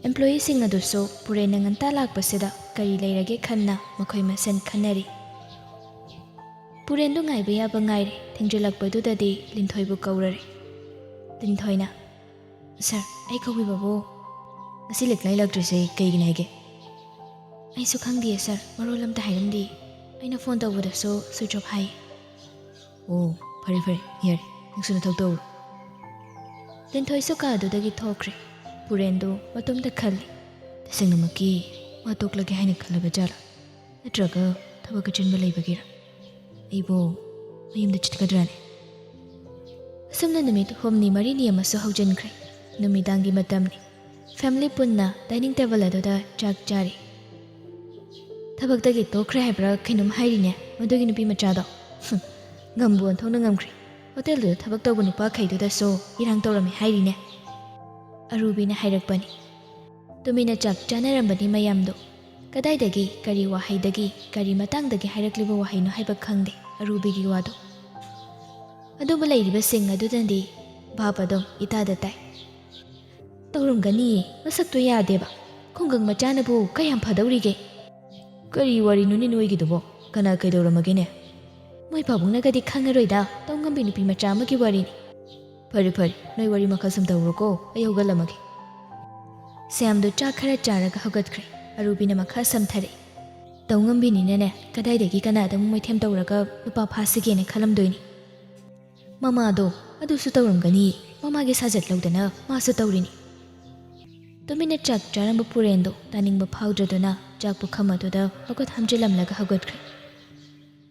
ꯑꯦꯝꯄ꯭ꯂꯣꯌꯤꯁꯤꯡ ꯑꯗꯨꯁꯨ ꯄꯨꯔꯦꯟꯅ ꯉꯟꯇꯥ ꯂꯥꯛꯄꯁꯤꯗ ꯀꯔꯤ ꯂꯩꯔꯒꯦ ꯈꯟꯅ ꯃꯈꯣꯏ ꯃꯁꯦꯟ ꯈꯟꯅꯔꯤ꯫ ꯄꯨꯔꯦꯟꯗꯨ ꯉꯥꯏꯕ ꯌꯥꯕ ꯉꯥꯏꯔꯦ꯫ ꯊꯦꯡꯖꯤꯜꯂꯛꯄꯗꯨꯗꯗꯤ ꯂꯤꯟꯊꯣꯏꯕꯨ ꯀꯧꯔꯔꯦ꯫ ꯂꯤꯟꯊꯣꯏꯅ, "ꯁꯥꯔ, ꯑꯩ ꯀꯧꯕꯤꯕꯕꯨ ꯉꯁꯤ ꯂꯤꯛꯂꯥꯏ ꯂꯥꯛꯇ꯭ꯔꯤꯁꯦ ꯀꯩꯒꯤꯅꯤ ꯍꯥꯏꯒꯦ?" "ꯑꯩꯁꯨ ꯈꯪꯗꯤꯌꯦ ꯁꯥꯔ, ꯃꯔꯣꯜ ꯑꯝꯇ ꯍꯥꯏꯔꯝꯗꯦ꯫ ꯑꯩꯅ ꯐꯣꯟ ꯇꯧꯕꯗꯁꯨ ꯁ꯭ꯋꯤꯆ ꯑꯣꯐ ꯍꯥꯏ꯫" "ꯑꯣ, ꯐꯔꯦ ꯐꯔꯦ, ꯌꯥꯔꯦ, ꯅꯪꯁꯨ ꯅꯊꯧ ꯇꯧꯔꯣ꯫" ꯂꯤꯟꯊꯣꯏꯁꯨ ꯀꯥ ꯑꯗꯨꯗꯒꯤ ꯊꯣꯛꯈ꯭ꯔꯦ꯫ ꯄꯨꯔꯦꯟꯗꯨ ꯃꯇꯣꯝꯇ ꯈꯜꯂꯤ, "ꯇꯁꯦꯡꯅꯃꯛꯀꯤ ꯃꯥ ꯇꯣꯛꯂꯒꯦ ꯍꯥꯏꯅ ꯈꯜꯂꯕ ꯖꯥꯠꯂꯥ? ꯅꯠꯇ꯭ꯔꯒ ꯊꯕꯛ ꯑꯆꯤꯟꯕ ꯂꯩꯕꯒꯤꯔꯥ? ꯑꯩꯕꯨ ꯃꯌꯨꯝꯗ ꯆꯠꯀꯗ꯭ꯔꯥꯅꯦ?" ꯑꯁꯨꯝꯅ ꯅꯨꯃꯤꯠ ꯍꯨꯝꯅꯤ ꯃꯔꯤꯅꯤ ꯑꯃꯁꯨ ꯍꯧꯖꯤꯟꯈ꯭ꯔꯦ꯫ ꯅꯨꯃꯤꯗꯥꯡꯒꯤ ꯃꯇꯝꯅꯤ꯫ ꯐꯦꯃꯤꯂꯤ ꯄꯨꯟꯅ ꯗꯥꯏꯅꯤꯡ ꯇꯦꯕꯜ ꯑꯗꯨꯗ ꯆꯥꯛ ꯆꯥꯔꯤ꯫ "ꯊꯕꯛꯇꯒꯤ ꯇꯣꯛꯈ꯭ꯔꯦ ꯍꯥꯏꯕ꯭ꯔꯥ ꯀꯩꯅꯣꯝ ꯍꯥꯏꯔꯤꯅꯦ ꯃꯗꯨꯒꯤ ꯅꯨꯄꯤ ꯃꯆꯥꯗꯣ꯫ ꯍꯨꯝ, ꯉꯝꯕꯨ ꯑꯣꯟꯊꯣꯛꯅ ꯉꯝꯈ꯭ꯔꯦ꯫ ꯍꯣꯇꯦꯜꯗꯨꯗ ꯊꯕꯛ ꯇꯧꯕ ꯅꯨꯄꯥꯈꯩꯗꯨꯗꯁꯨ ꯏꯔꯥꯡ ꯇꯧꯔꯝꯃꯦ ꯍꯥꯏꯔꯤꯅꯦ"꯫ ꯑꯔꯨꯕꯤꯅ ꯍꯥꯏꯔꯛꯄꯅꯤ꯫ ꯇꯨꯃꯤꯟꯅ ꯆꯥꯛ ꯆꯥꯅꯔꯝꯕꯅꯤ ꯃꯌꯥꯝꯗꯣ꯫ ꯀꯗꯥꯏꯗꯒꯤ, ꯀꯔꯤ ꯋꯥꯍꯩꯗꯒꯤ, ꯀꯔꯤ ꯃꯇꯥꯡꯗꯒꯤ ꯍꯥꯏꯔꯛꯂꯤꯕ ꯋꯥꯍꯩꯅꯣ ꯍꯥꯏꯕ ꯈꯪꯗꯦ ꯑꯔꯨꯕꯤꯒꯤ ꯋꯥꯗꯣ꯫ ꯑꯗꯨꯕꯨ ꯂꯩꯔꯤꯕꯁꯤꯡ ꯑꯗꯨꯅꯗꯤ ꯚꯥꯞ ꯑꯗꯨꯝ ꯏꯇꯥꯗ ꯇꯥꯏ꯫ "ꯇꯧꯔꯝꯒꯅꯤꯌꯦ, ꯃꯁꯛꯇꯣ ꯌꯥꯗꯦꯕ꯫ ꯈꯨꯡꯒꯪ ꯃꯆꯥꯅꯕꯨ ꯀꯌꯥꯝ ꯐꯗꯧꯔꯤꯒꯦ?" "ꯀꯔꯤ ꯋꯥꯔꯤꯅꯣꯅꯦ ꯅꯣꯏꯒꯤꯗꯨꯕꯣ? ꯀꯅꯥ ꯀꯩꯗꯧꯔꯝꯃꯒꯦꯅꯦ?" "ꯃꯣꯏ ꯄꯥꯕꯨꯡꯅꯒꯗꯤ ꯈꯪꯉꯔꯣꯏꯗ, ꯇꯧꯉꯝꯕꯤ ꯅꯨꯄꯤ ꯃꯆꯥ ꯑꯃꯒꯤ ꯋꯥꯔꯤꯅꯤ"꯫ "ꯐꯔꯦ ꯐꯔꯦ, ꯅꯣꯏ ꯋꯥꯔꯤ ꯃꯈꯥ ꯁꯝꯊꯧꯔꯣꯀꯣ, ꯑꯩ ꯍꯧꯒꯠꯂꯝꯃꯒꯦ"꯫ ꯁ꯭ꯌꯥꯝꯗꯣ ꯆꯥꯛ ꯈꯔ ꯆꯥꯔꯒ ꯍꯧꯒꯠꯈ꯭ꯔꯦ꯫ ꯑꯔꯨꯕꯤꯅ ꯃꯈꯥ ꯁꯝꯊꯔꯛꯏ꯫ "ꯇꯧꯉꯝꯕꯤꯅꯤꯅꯅꯦ, ꯀꯗꯥꯏꯗꯒꯤ ꯀꯅꯥꯗ ꯑꯃꯨꯛ ꯃꯣꯏꯊꯦꯝ ꯇꯧꯔꯒ ꯅꯨꯄꯥ ꯐꯥꯁꯤꯒꯦꯅ ꯈꯜꯂꯝꯗꯣꯏꯅꯤ"꯫ "ꯃꯃꯥꯗꯣ ꯑꯗꯨꯁꯨ ꯇꯧꯔꯝꯒꯅꯤ, ꯃꯃꯥꯒꯤ ꯁꯥꯖꯠ ꯂꯧꯗꯅ ꯃꯥꯁꯨ ꯇꯧꯔꯤꯅꯤ"꯫ ꯇꯨꯃꯤꯟꯅ ꯆꯥꯛ ꯆꯥꯔꯝꯕ ꯄꯨꯔꯦꯟꯗꯣ ꯇꯥꯅꯤꯡꯕ ꯐꯥꯎꯗ꯭ꯔꯗꯨꯅ ꯆꯥꯛ ꯄꯨꯈꯝ ꯑꯗꯨꯗ ꯃꯈꯨꯠ ꯍꯥꯝꯖꯤꯜꯂꯝꯂꯒ ꯍꯧꯒꯠꯈ꯭ꯔꯦ꯫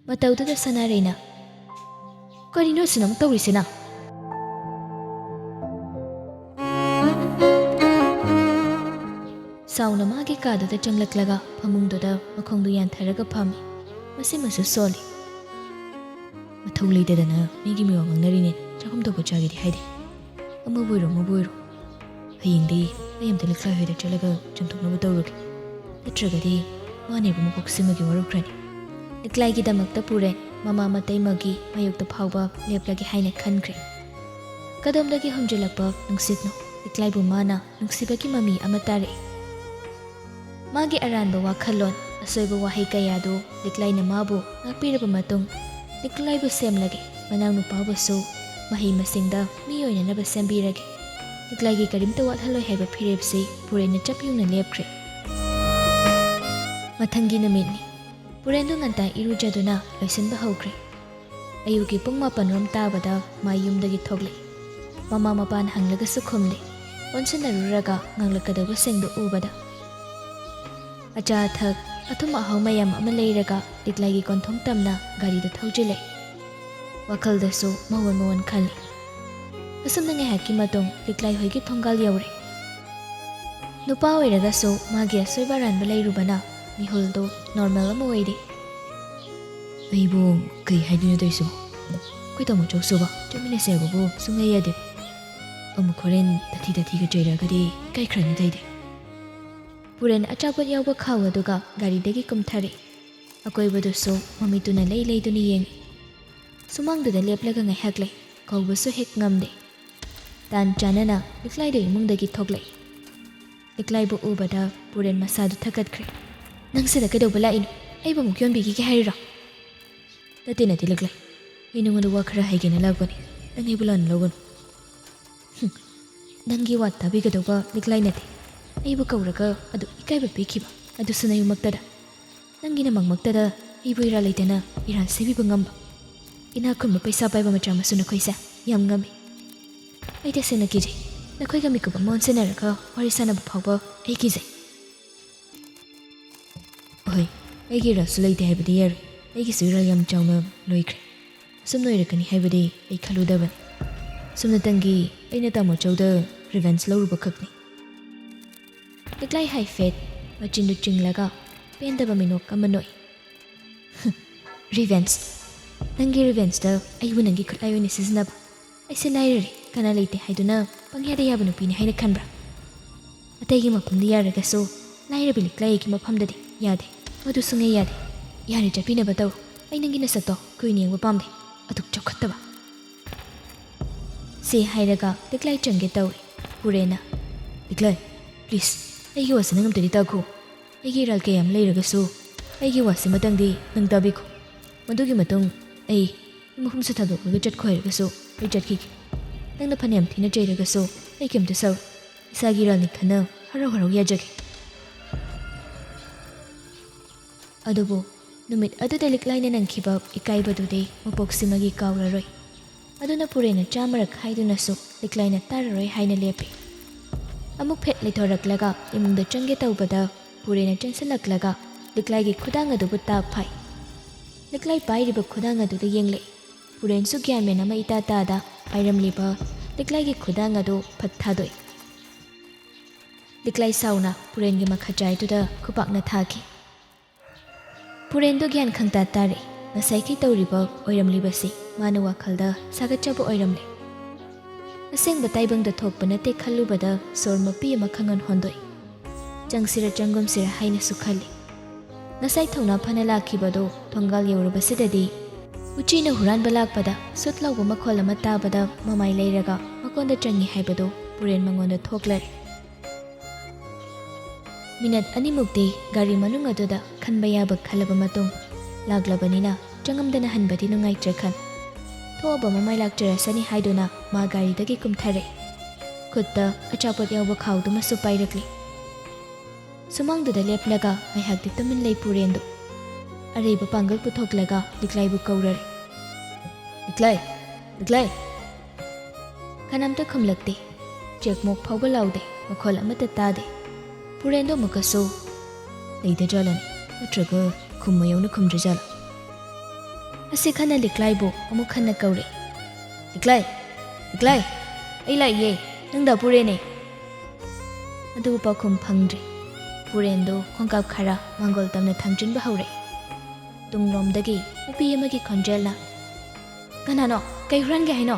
ꯃꯇꯧꯗꯨꯗ ꯁꯅꯥꯔꯩꯅ, "ꯀꯔꯤꯅꯣ ꯑꯁꯤꯅ ꯑꯃꯨꯛ ꯇꯧꯔꯤꯁꯤꯅ?" ꯁꯥꯎꯅ ꯃꯥꯒꯤ ꯀꯥꯗꯨꯗ ꯆꯪꯂꯛꯂꯒ ꯐꯃꯨꯡꯗꯨꯗ ꯃꯈꯣꯡꯗꯨ ꯌꯥꯟꯊꯔꯒ ꯐꯝꯃꯤ꯫ ꯃꯁꯤꯃꯁꯨ ꯁꯣꯜꯂꯤ꯫ "ꯃꯊꯧ ꯂꯩꯇꯗꯅ ꯃꯤꯒꯤ ꯃꯤꯋꯥ ꯉꯥꯡꯅꯔꯤꯅꯦ꯫ ꯆꯥꯛꯈꯨꯝ ꯇꯧꯕ ꯆꯥꯒꯦꯗꯤ ꯍꯥꯏꯗꯦ꯫ ꯑꯃꯕꯨ ꯑꯣꯏꯔꯣ, ꯑꯃꯕꯨ ꯑꯣꯏꯔꯣ꯫ ꯍꯌꯦꯡꯗꯤ ꯑꯩ ꯑꯝꯇ ꯂꯤꯛꯂꯥꯏ ꯍꯣꯏꯗ ꯆꯠꯂꯒ ꯆꯥꯝꯊꯣꯛꯅꯕ ꯇꯧꯔꯒꯦ꯫ ꯅꯠꯇ꯭ꯔꯒꯗꯤ ꯃꯥꯅ ꯑꯩꯕꯨ ꯃꯀꯣꯛ ꯁꯤꯃꯒꯤ ꯋꯥꯔꯧꯈ꯭ꯔꯅꯤ"꯫ ꯂꯤꯛꯂꯥꯏꯒꯤꯗꯃꯛꯇ ꯄꯨꯔꯦꯟ ꯃꯃꯥ ꯃꯇꯩꯃꯒꯤ ꯃꯥꯌꯣꯛꯇ ꯐꯥꯎꯕ ꯂꯦꯞꯂꯒꯦ ꯍꯥꯏꯅ ꯈꯟꯈ꯭ꯔꯦ꯫ ꯀꯗꯣꯝꯗꯒꯤ ꯍꯨꯝꯖꯤꯜꯂꯛꯄ ꯅꯨꯡꯁꯤꯠꯅꯣ ꯂꯤꯛꯂꯥꯏꯕꯨ ꯃꯥꯅ ꯅꯨꯡꯁꯤꯕꯒꯤ ꯃꯃꯤ ꯑꯃ ꯇꯥꯔꯛꯏ꯫ ꯃꯥꯒꯤ ꯑꯔꯥꯟꯕ ꯋꯥꯈꯜꯂꯣꯟ, ꯑꯁꯣꯏꯕ ꯋꯥꯍꯩ ꯀꯌꯥꯗꯨ ꯂꯤꯛꯂꯥꯏꯅ ꯃꯥꯕꯨ ꯉꯥꯛꯄꯤꯔꯕ ꯃꯇꯨꯡ, ꯂꯤꯛꯂꯥꯏꯕꯨ ꯁꯦꯝꯂꯒꯦ, ꯃꯅꯥꯎꯅꯨꯄꯥꯕꯨꯁꯨ ꯃꯍꯩ ꯃꯁꯤꯡꯗ ꯃꯤ ꯑꯣꯏꯅꯅꯕ ꯁꯦꯝꯕꯤꯔꯒꯦ꯫ ꯂꯤꯛꯂꯥꯏꯒꯤ ꯀꯔꯤꯝꯇ ꯋꯥꯠꯍꯜꯂꯣꯏ ꯍꯥꯏꯕ ꯐꯤꯔꯦꯞꯁꯤ ꯄꯨꯔꯦꯟꯅ ꯆꯞ ꯌꯨꯡꯅ ꯂꯦꯞꯈ꯭ꯔꯦ꯫ ꯃꯊꯪꯒꯤ ꯅꯨꯃꯤꯠꯅꯤ꯫ ꯄꯨꯔꯦꯟꯗꯨ ꯉꯟꯇꯥ ꯏꯔꯨꯖꯗꯨꯅ ꯂꯣꯏꯁꯤꯟꯕ ꯍꯧꯈ꯭ꯔꯦ꯫ ꯑꯌꯨꯛꯀꯤ ꯄꯨꯡ ꯃꯥꯄꯟ ꯔꯣꯝ ꯇꯥꯕꯗ ꯃꯥ ꯌꯨꯝꯗꯒꯤ ꯊꯣꯛꯂꯛꯏ꯫ ꯃꯃꯥ ꯃꯄꯥꯅ ꯍꯪꯂꯒꯁꯨ ꯈꯨꯝꯂꯦ꯫ ꯑꯣꯟꯁꯤꯟꯅꯔꯨꯔꯒ ꯉꯥꯡꯂꯛꯀꯗꯧꯕꯁꯤꯡꯗꯨ ꯎꯕꯗ꯫ ꯑꯆꯥ ꯑꯊꯛ, ꯑꯊꯨꯝ ꯑꯍꯥꯎ ꯃꯌꯥꯝ ꯑꯃ ꯂꯩꯔꯒ ꯂꯤꯛꯂꯥꯏꯒꯤ ꯀꯣꯟꯊꯣꯡ ꯇꯝꯅ ꯒꯥꯔꯤꯗꯨ ꯊꯧꯖꯤꯜꯂꯦ꯫ ꯋꯥꯈꯜꯗꯁꯨ ꯃꯑꯣꯟ ꯃꯑꯣꯟ ꯈꯜꯂꯤ꯫ ꯑꯁꯨꯝꯅ ꯉꯥꯏꯍꯥꯛꯀꯤ ꯃꯇꯨꯡ ꯂꯤꯛꯂꯥꯏ ꯍꯣꯏꯒꯤ ꯊꯣꯡꯒꯥꯜ ꯌꯧꯔꯦ꯫ ꯅꯨꯄꯥ ꯑꯣꯏꯔꯒꯁꯨ ꯃꯥꯒꯤ ꯑꯁꯣꯏꯕ ꯑꯔꯥꯟꯕ ꯂꯩꯔꯨꯕꯅ ꯃꯤꯍꯨꯜꯗꯣ ꯅꯣꯔꯃꯦꯜ ꯑꯃ ꯑꯣꯏꯗꯦ꯫ ꯑꯩꯕꯨ ꯀꯩ ꯍꯥꯏꯗꯣꯏꯅꯣ ꯇꯧꯔꯤꯁꯤꯕꯣ? ꯑꯩꯈꯣꯏ ꯇꯥꯃꯣ ꯆꯧꯁꯨꯕ ꯆꯠꯃꯤꯟꯅꯁꯦ ꯍꯥꯏꯕꯕꯨ ꯁꯨꯡꯌꯥ ꯌꯥꯗꯦ꯫ ꯑꯃꯨꯛ ꯍꯣꯔꯦꯟ ꯇꯥꯊꯤ ꯇꯥꯊꯤꯒ ꯆꯩꯔꯛꯑꯒꯗꯤ ꯏꯀꯥꯏꯈ꯭ꯔꯅꯤꯗ ꯑꯩꯗꯤ꯫ ꯄꯨꯔꯦꯟ ꯑꯆꯥꯄꯣꯠ ꯌꯥꯎꯕ ꯈꯥꯎ ꯑꯗꯨꯒ ꯒꯥꯔꯤꯗꯒꯤ ꯀꯨꯝꯊꯔꯦ꯫ ꯑꯀꯣꯏꯕꯗꯨꯁꯨ ꯃꯃꯤꯠꯇꯨꯅ ꯂꯩ ꯂꯩꯗꯨꯅ ꯌꯦꯡꯉꯤ꯫ ꯁꯨꯃꯥꯡꯗꯨꯗ ꯂꯦꯞꯂꯒ ꯉꯥꯏꯍꯥꯛ ꯂꯩ꯫ ꯀꯧꯕꯁꯨ ꯍꯦꯛ ꯉꯝꯗꯦ꯫ ꯇꯥꯟ ꯆꯥꯅꯅ ꯂꯤꯛꯂꯥꯏꯗꯣ ꯏꯃꯨꯡꯗꯒꯤ ꯊꯣꯛꯂꯛꯏ꯫ ꯂꯤꯛꯂꯥꯏꯕꯨ ꯎꯕꯗ ꯄꯨꯔꯦꯟ ꯃꯁꯥꯗꯨ ꯊꯛꯀꯠꯈ꯭ꯔꯦ꯫ "ꯅꯪ ꯁꯤꯗ ꯀꯩꯗꯧꯕ ꯂꯥꯛꯏꯅꯣ? ꯑꯩꯕꯨ ꯑꯃꯨꯛ ꯌꯣꯟꯕꯤꯈꯤꯒꯦ ꯍꯥꯏꯔꯤꯔꯣ?" "ꯅꯠꯇꯦ, ꯅꯠꯇꯦ, ꯂꯤꯛꯂꯥꯏ꯫ ꯑꯩ ꯅꯉꯣꯟꯗ ꯋꯥ ꯈꯔ ꯍꯥꯏꯒꯦꯅ ꯂꯥꯛꯄꯅꯤ꯫ ꯅꯪ ꯑꯩꯕꯨ ꯂꯥꯟꯅ ꯂꯧꯒꯅꯨ꯫" "ꯍꯨꯝ, ꯅꯪꯒꯤ ꯋꯥ ꯇꯥꯕꯤꯒꯗꯧꯕ ꯂꯤꯛꯂꯥꯏ ꯅꯠꯇꯦ꯫ ꯑꯩꯕꯨ ꯀꯧꯔꯒ ꯑꯗꯨ ꯏꯀꯥꯏꯕ ꯄꯤꯈꯤꯕ, ꯑꯗꯨꯁꯨ ꯅꯌꯨꯝꯃꯛꯇꯗ꯫ ꯅꯪꯒꯤ ꯅꯃꯛꯃꯛꯇꯗ ꯑꯩꯕꯨ ꯏꯔꯥꯜ ꯂꯩꯇꯅ ꯏꯔꯥꯜ ꯁꯦꯝꯕꯤꯕ ꯉꯝꯕ꯫ ꯏꯅꯥꯛ ꯈꯨꯟꯕ ꯄꯩꯁꯥ ꯄꯥꯏꯕ ꯃꯆꯥ ꯃꯁꯨ ꯅꯈꯣꯏꯁꯦ ꯌꯥꯝ ꯉꯝꯃꯤ꯫ ꯑꯩ ꯇꯁꯦꯡꯅ ꯀꯤꯖꯩ꯫ ꯅꯈꯣꯏꯒ ꯃꯤꯀꯨꯞ ꯑꯃ ꯑꯣꯟꯁꯤꯟꯅꯔꯒ ꯋꯥꯔꯤ ꯁꯥꯟꯅꯕ ꯐꯥꯎꯕ ꯑꯩ ꯀꯤꯖꯩ꯫" "ꯍꯣꯏ, ꯑꯩꯒꯤ ꯏꯔꯥꯜꯁꯨ ꯂꯩꯇꯦ ꯍꯥꯏꯕꯗꯤ ꯌꯥꯔꯣꯏ꯫ ꯑꯩꯒꯤꯁꯨ ꯏꯔꯥꯜ ꯌꯥꯝ ꯆꯥꯎꯅ ꯂꯣꯏꯈ꯭ꯔꯦ꯫ ꯑꯁꯨꯝ ꯂꯣꯏꯔꯛꯀꯅꯤ ꯍꯥꯏꯕꯗꯤ ꯑꯩ ꯈꯜꯂꯨꯗꯕꯅꯤ꯫ ꯁꯨꯞꯅꯇꯪꯒꯤ ꯑꯩꯅ ꯇꯥꯃꯣ ꯆꯧꯗ ꯔꯤꯚꯦꯟꯁ ꯂꯧꯔꯨꯕ ꯈꯛꯅꯤ꯫" ꯂꯤꯛꯂꯥꯏ ꯍꯥꯏꯐꯦꯠ ꯃꯆꯤꯟꯗꯨ ꯆꯤꯡꯂꯒ ꯄꯦꯟꯗꯕ ꯃꯤꯅꯣꯛ ꯑꯃ ꯅꯣꯛꯏ꯫ "ꯔꯤꯚꯦꯟꯁ? ꯅꯪꯒꯤ ꯔꯤꯚꯦꯟꯁꯇ ꯑꯩꯕꯨ ꯅꯪꯒꯤ ꯈꯨꯠꯂꯥꯏ ꯑꯣꯏꯅ ꯁꯤꯖꯤꯟꯅꯕ? ꯑꯩꯁꯦ ꯂꯥꯏꯔꯔꯦ, ꯀꯅꯥ ꯂꯩꯇꯦ ꯍꯥꯏꯗꯨꯅ ꯄꯪꯌꯥꯗ ꯌꯥꯕ ꯅꯨꯄꯤꯅꯤ ꯍꯥꯏꯅ ꯈꯟꯕ꯭ꯔꯥ? ꯑꯇꯩꯒꯤ ꯃꯐꯝꯗ ꯌꯥꯔꯒꯁꯨ ꯂꯥꯏꯔꯕꯤ ꯂꯤꯛꯂꯥꯏꯒꯤ ꯃꯐꯝꯗꯗꯤ ꯌꯥꯗꯦ꯫ ꯃꯗꯨ ꯁꯨꯡꯌꯥ ꯌꯥꯗꯦ꯫ ꯌꯥꯔꯦ, ꯆꯠꯄꯤꯅꯕ ꯇꯧꯔꯣ꯫ ꯑꯩ ꯅꯪꯒꯤ ꯅꯁꯛꯇꯣ ꯀꯨꯏꯅ ꯌꯦꯡꯕ ꯄꯥꯝꯗꯦ꯫ ꯑꯗꯨꯛ ꯆꯥꯎꯈꯠꯇꯕ꯫" ꯁꯤ ꯍꯥꯏꯔꯒ ꯂꯤꯛꯂꯥꯏ ꯆꯪꯒꯦ ꯇꯧꯏ꯫ ꯄꯨꯔꯦꯅ, "ꯂꯤꯛꯂꯥꯏ, ꯄ꯭ꯂꯤꯖ, ꯑꯩꯒꯤ ꯋꯥꯁꯦ ꯅꯪ ꯑꯝꯇꯗꯤ ꯇꯥꯈꯣ꯫ ꯑꯩꯒꯤ ꯏꯔꯥꯜ ꯀꯌꯥ ꯑꯃ ꯂꯩꯔꯒꯁꯨ ꯑꯩꯒꯤ ꯋꯥꯁꯦ ꯑꯃꯇꯪꯗꯤ ꯅꯪ ꯇꯥꯕꯤꯈꯣ꯫ ꯃꯗꯨꯒꯤ ꯃꯇꯨꯡ ꯑꯩ ꯌꯨꯝ ꯃꯐꯝꯁꯨ ꯊꯥꯗꯣꯛꯂꯒ ꯆꯠꯈꯣ ꯍꯥꯏꯔꯒꯁꯨ ꯑꯩ ꯆꯠꯈꯤꯒꯦ꯫ ꯅꯪꯅ ꯐꯅꯌꯥꯝ ꯊꯤꯅ ꯆꯩꯔꯒꯁꯨ ꯑꯩ ꯀꯩꯝꯇ ꯁꯥꯎꯔꯣꯏ꯫ ꯏꯁꯥꯒꯤ ꯏꯔꯥꯜꯅꯤ ꯈꯟꯅ ꯍꯔꯥꯎ ꯍꯔꯥꯎ ꯌꯥꯖꯒꯦ꯫" ꯑꯗꯨꯕꯨ ꯅꯨꯃꯤꯠ ꯑꯗꯨꯗ ꯂꯤꯛꯂꯥꯏꯅ ꯅꯪꯈꯤꯕ ꯏꯀꯥꯏꯕꯗꯨꯗꯤ ꯃꯄꯣꯛꯁꯤꯃꯒꯤ ꯀꯥꯎꯔꯔꯣꯏ꯫ ꯑꯗꯨꯅ ꯄꯨꯔꯦꯅ ꯆꯥꯝꯃꯔꯛ ꯍꯥꯏꯗꯨꯅꯁꯨ ꯂꯤꯛꯂꯥꯏꯅ ꯇꯥꯔꯔꯣꯏ ꯍꯥꯏꯅ ꯂꯦꯞꯄꯤ꯫ ꯑꯃꯨꯛ ꯐꯦꯠ ꯂꯩꯊꯣꯔꯛꯂꯒ ꯏꯃꯨꯡꯗ ꯆꯪꯒꯦ ꯇꯧꯕꯗ ꯄꯨꯔꯦꯅ ꯆꯦꯟꯁꯤꯜꯂꯛꯂꯒ ꯂꯤꯛꯂꯥꯏꯒꯤ ꯈꯨꯗꯥꯡ ꯑꯗꯨꯕꯨ ꯇꯥꯞ ꯐꯥꯏ꯫ ꯂꯤꯛꯂꯥꯏ ꯄꯥꯏꯔꯤꯕ ꯈꯨꯗꯥꯡ ꯑꯗꯨꯗ ꯌꯦꯡꯂꯛꯏ꯫ ꯄꯨꯔꯦꯟꯁꯨ ꯒ꯭ꯌꯥꯟ ꯃꯦꯟ ꯑꯃ ꯏꯇꯥ ꯇꯥꯗ ꯄꯥꯏꯔꯝꯂꯤꯕ ꯂꯤꯛꯂꯥꯏꯒꯤ ꯈꯨꯗꯥꯡ ꯑꯗꯨ ꯐꯠ ꯊꯥꯗꯣꯛꯏ꯫ ꯂꯤꯛꯂꯥꯏ ꯁꯥꯎꯅ ꯄꯨꯔꯦꯟꯒꯤ ꯃꯈꯖꯥꯏꯗꯨꯗ ꯈꯨꯄꯥꯛꯅ ꯊꯥꯈꯤ꯫ ꯄꯨꯔꯦꯟꯗꯣ ꯒ꯭ꯌꯥꯟ ꯈꯪꯇꯥ ꯇꯥꯔꯦ꯫ ꯉꯁꯥꯏꯒꯤ ꯇꯧꯔꯤꯕ ꯑꯣꯏꯔꯝꯂꯤꯕꯁꯤ ꯃꯥꯅ ꯋꯥꯈꯜꯗ ꯁꯥꯒꯠꯆꯕ ꯑꯣꯏꯔꯝꯂꯦ꯫ ꯑꯁꯦꯡꯕ ꯇꯥꯏꯕꯪꯗ ꯊꯣꯛꯄ ꯅꯠꯇꯦ ꯈꯜꯂꯨꯕꯗ ꯁꯣꯔ ꯃꯄꯤ ꯑꯃ ꯈꯪꯍꯟ ꯍꯣꯟꯗꯣꯛꯏ꯫ ꯆꯪꯁꯤꯔ ꯆꯪꯒꯨꯝꯁꯤꯔ ꯍꯥꯏꯅꯁꯨ ꯈꯜꯂꯤ꯫ ꯉꯁꯥꯏ ꯊꯧꯅꯥ ꯐꯅ ꯂꯥꯛꯈꯤꯕꯗꯣ ꯊꯣꯡꯒꯥꯜ ꯌꯧꯔꯨꯕꯁꯤꯗꯗꯤ ꯎꯆꯤꯅ ꯍꯨꯔꯥꯟꯕ ꯂꯥꯛꯄꯗ ꯁꯨꯠ ꯂꯥꯎꯕ ꯃꯈꯣꯜ ꯑꯃ ꯇꯥꯕꯗ ꯃꯃꯥꯏ ꯂꯩꯔꯒ ꯃꯀꯣꯟꯗ ꯆꯪꯉꯤ ꯍꯥꯏꯕꯗꯣ ꯄꯨꯔꯦꯟ ꯃꯉꯣꯟꯗ ꯊꯣꯛꯂꯔꯦ꯫ ꯃꯤꯅꯠ ꯑꯅꯤꯃꯨꯛꯇꯤ ꯒꯥꯔꯤ ꯃꯅꯨꯡ ꯑꯗꯨꯗ ꯈꯟꯕ ꯌꯥꯕ ꯈꯜꯂꯕ ꯃꯇꯨꯡ, ꯂꯥꯛꯂꯕꯅꯤꯅ ꯆꯪꯉꯝꯗꯅ ꯍꯟꯕꯗꯤ ꯅꯨꯡꯉꯥꯏꯇ꯭ꯔꯦ ꯈꯟ, ꯊꯣꯛꯑꯕ ꯃꯃꯥꯏ ꯂꯥꯛꯆꯔꯁꯅꯤ ꯍꯥꯏꯗꯨꯅ ꯃꯥ ꯒꯥꯔꯤꯗꯒꯤ ꯀꯨꯝꯊꯔꯦ꯫ ꯈꯨꯠꯇ ꯑꯆꯥꯄꯣꯠ ꯌꯥꯎꯕ ꯈꯥꯎꯗꯨꯃꯁꯨ ꯄꯥꯏꯔꯛꯂꯤ꯫ ꯁꯨꯃꯥꯡꯗꯨꯗ ꯂꯦꯞꯂꯒ ꯉꯥꯏꯍꯥꯛꯇꯤ ꯇꯨꯃꯤꯟ ꯂꯩ ꯄꯨꯔꯦꯟꯗꯨ꯫ ꯑꯔꯩꯕ ꯄꯥꯡꯒꯜ ꯄꯨꯊꯣꯛꯂꯒ ꯂꯤꯛꯂꯥꯏꯕꯨ ꯀꯧꯔꯔꯦ꯫ "ꯂꯤꯛꯂꯥꯏ! ꯂꯤꯛꯂꯥꯏ!" ꯀꯅꯥꯝꯇ ꯈꯨꯝꯂꯛꯇꯦ꯫ ꯆꯦꯛꯃꯣꯛ ꯐꯥꯎꯕ ꯂꯥꯎꯗꯦ, ꯃꯈꯣꯜ ꯑꯃꯠꯇ ꯇꯥꯗꯦ꯫ ꯄꯨꯔꯦꯟꯗꯣ ꯑꯃꯨꯛꯀꯁꯨ ꯂꯩꯗ ꯖꯥꯠꯂꯅꯤ, ꯅꯠꯇ꯭ꯔꯒ ꯈꯨꯝꯃ ꯌꯧꯅ ꯈꯨꯝꯗ꯭ꯔ ꯖꯥꯠꯂ? ꯑꯁꯤ ꯈꯟꯅ ꯂꯤꯛꯂꯥꯏꯕꯨ ꯑꯃꯨꯛ ꯍꯟꯅ ꯀꯧꯔꯦ꯫ "ꯂꯤꯛꯂꯥꯏ! ꯂꯤꯛꯂꯥꯏ! ꯑꯩ ꯂꯥꯛꯏꯌꯦ, ꯅꯪꯗ ꯄꯨꯔꯦꯟꯅꯦ!" ꯑꯗꯨꯕꯨ ꯄꯥꯎꯈꯨꯝ ꯐꯪꯗ꯭ꯔꯦ꯫ ꯄꯨꯔꯦꯟꯗꯣ ꯈꯣꯡꯀꯥꯞ ꯈꯔ ꯃꯥꯡꯒꯣꯜ ꯇꯝꯅ ꯊꯥꯡꯖꯤꯟꯕ ꯍꯧꯔꯦ꯫ ꯇꯨꯡꯂꯣꯝꯗꯒꯤ ꯅꯨꯄꯤ ꯑꯃꯒꯤ ꯈꯣꯟꯖꯦꯜꯅ, "ꯀꯅꯥꯅꯣ? ꯀꯩ ꯍꯨꯔꯥꯟꯒꯦ ꯍꯥꯏꯅꯣ?"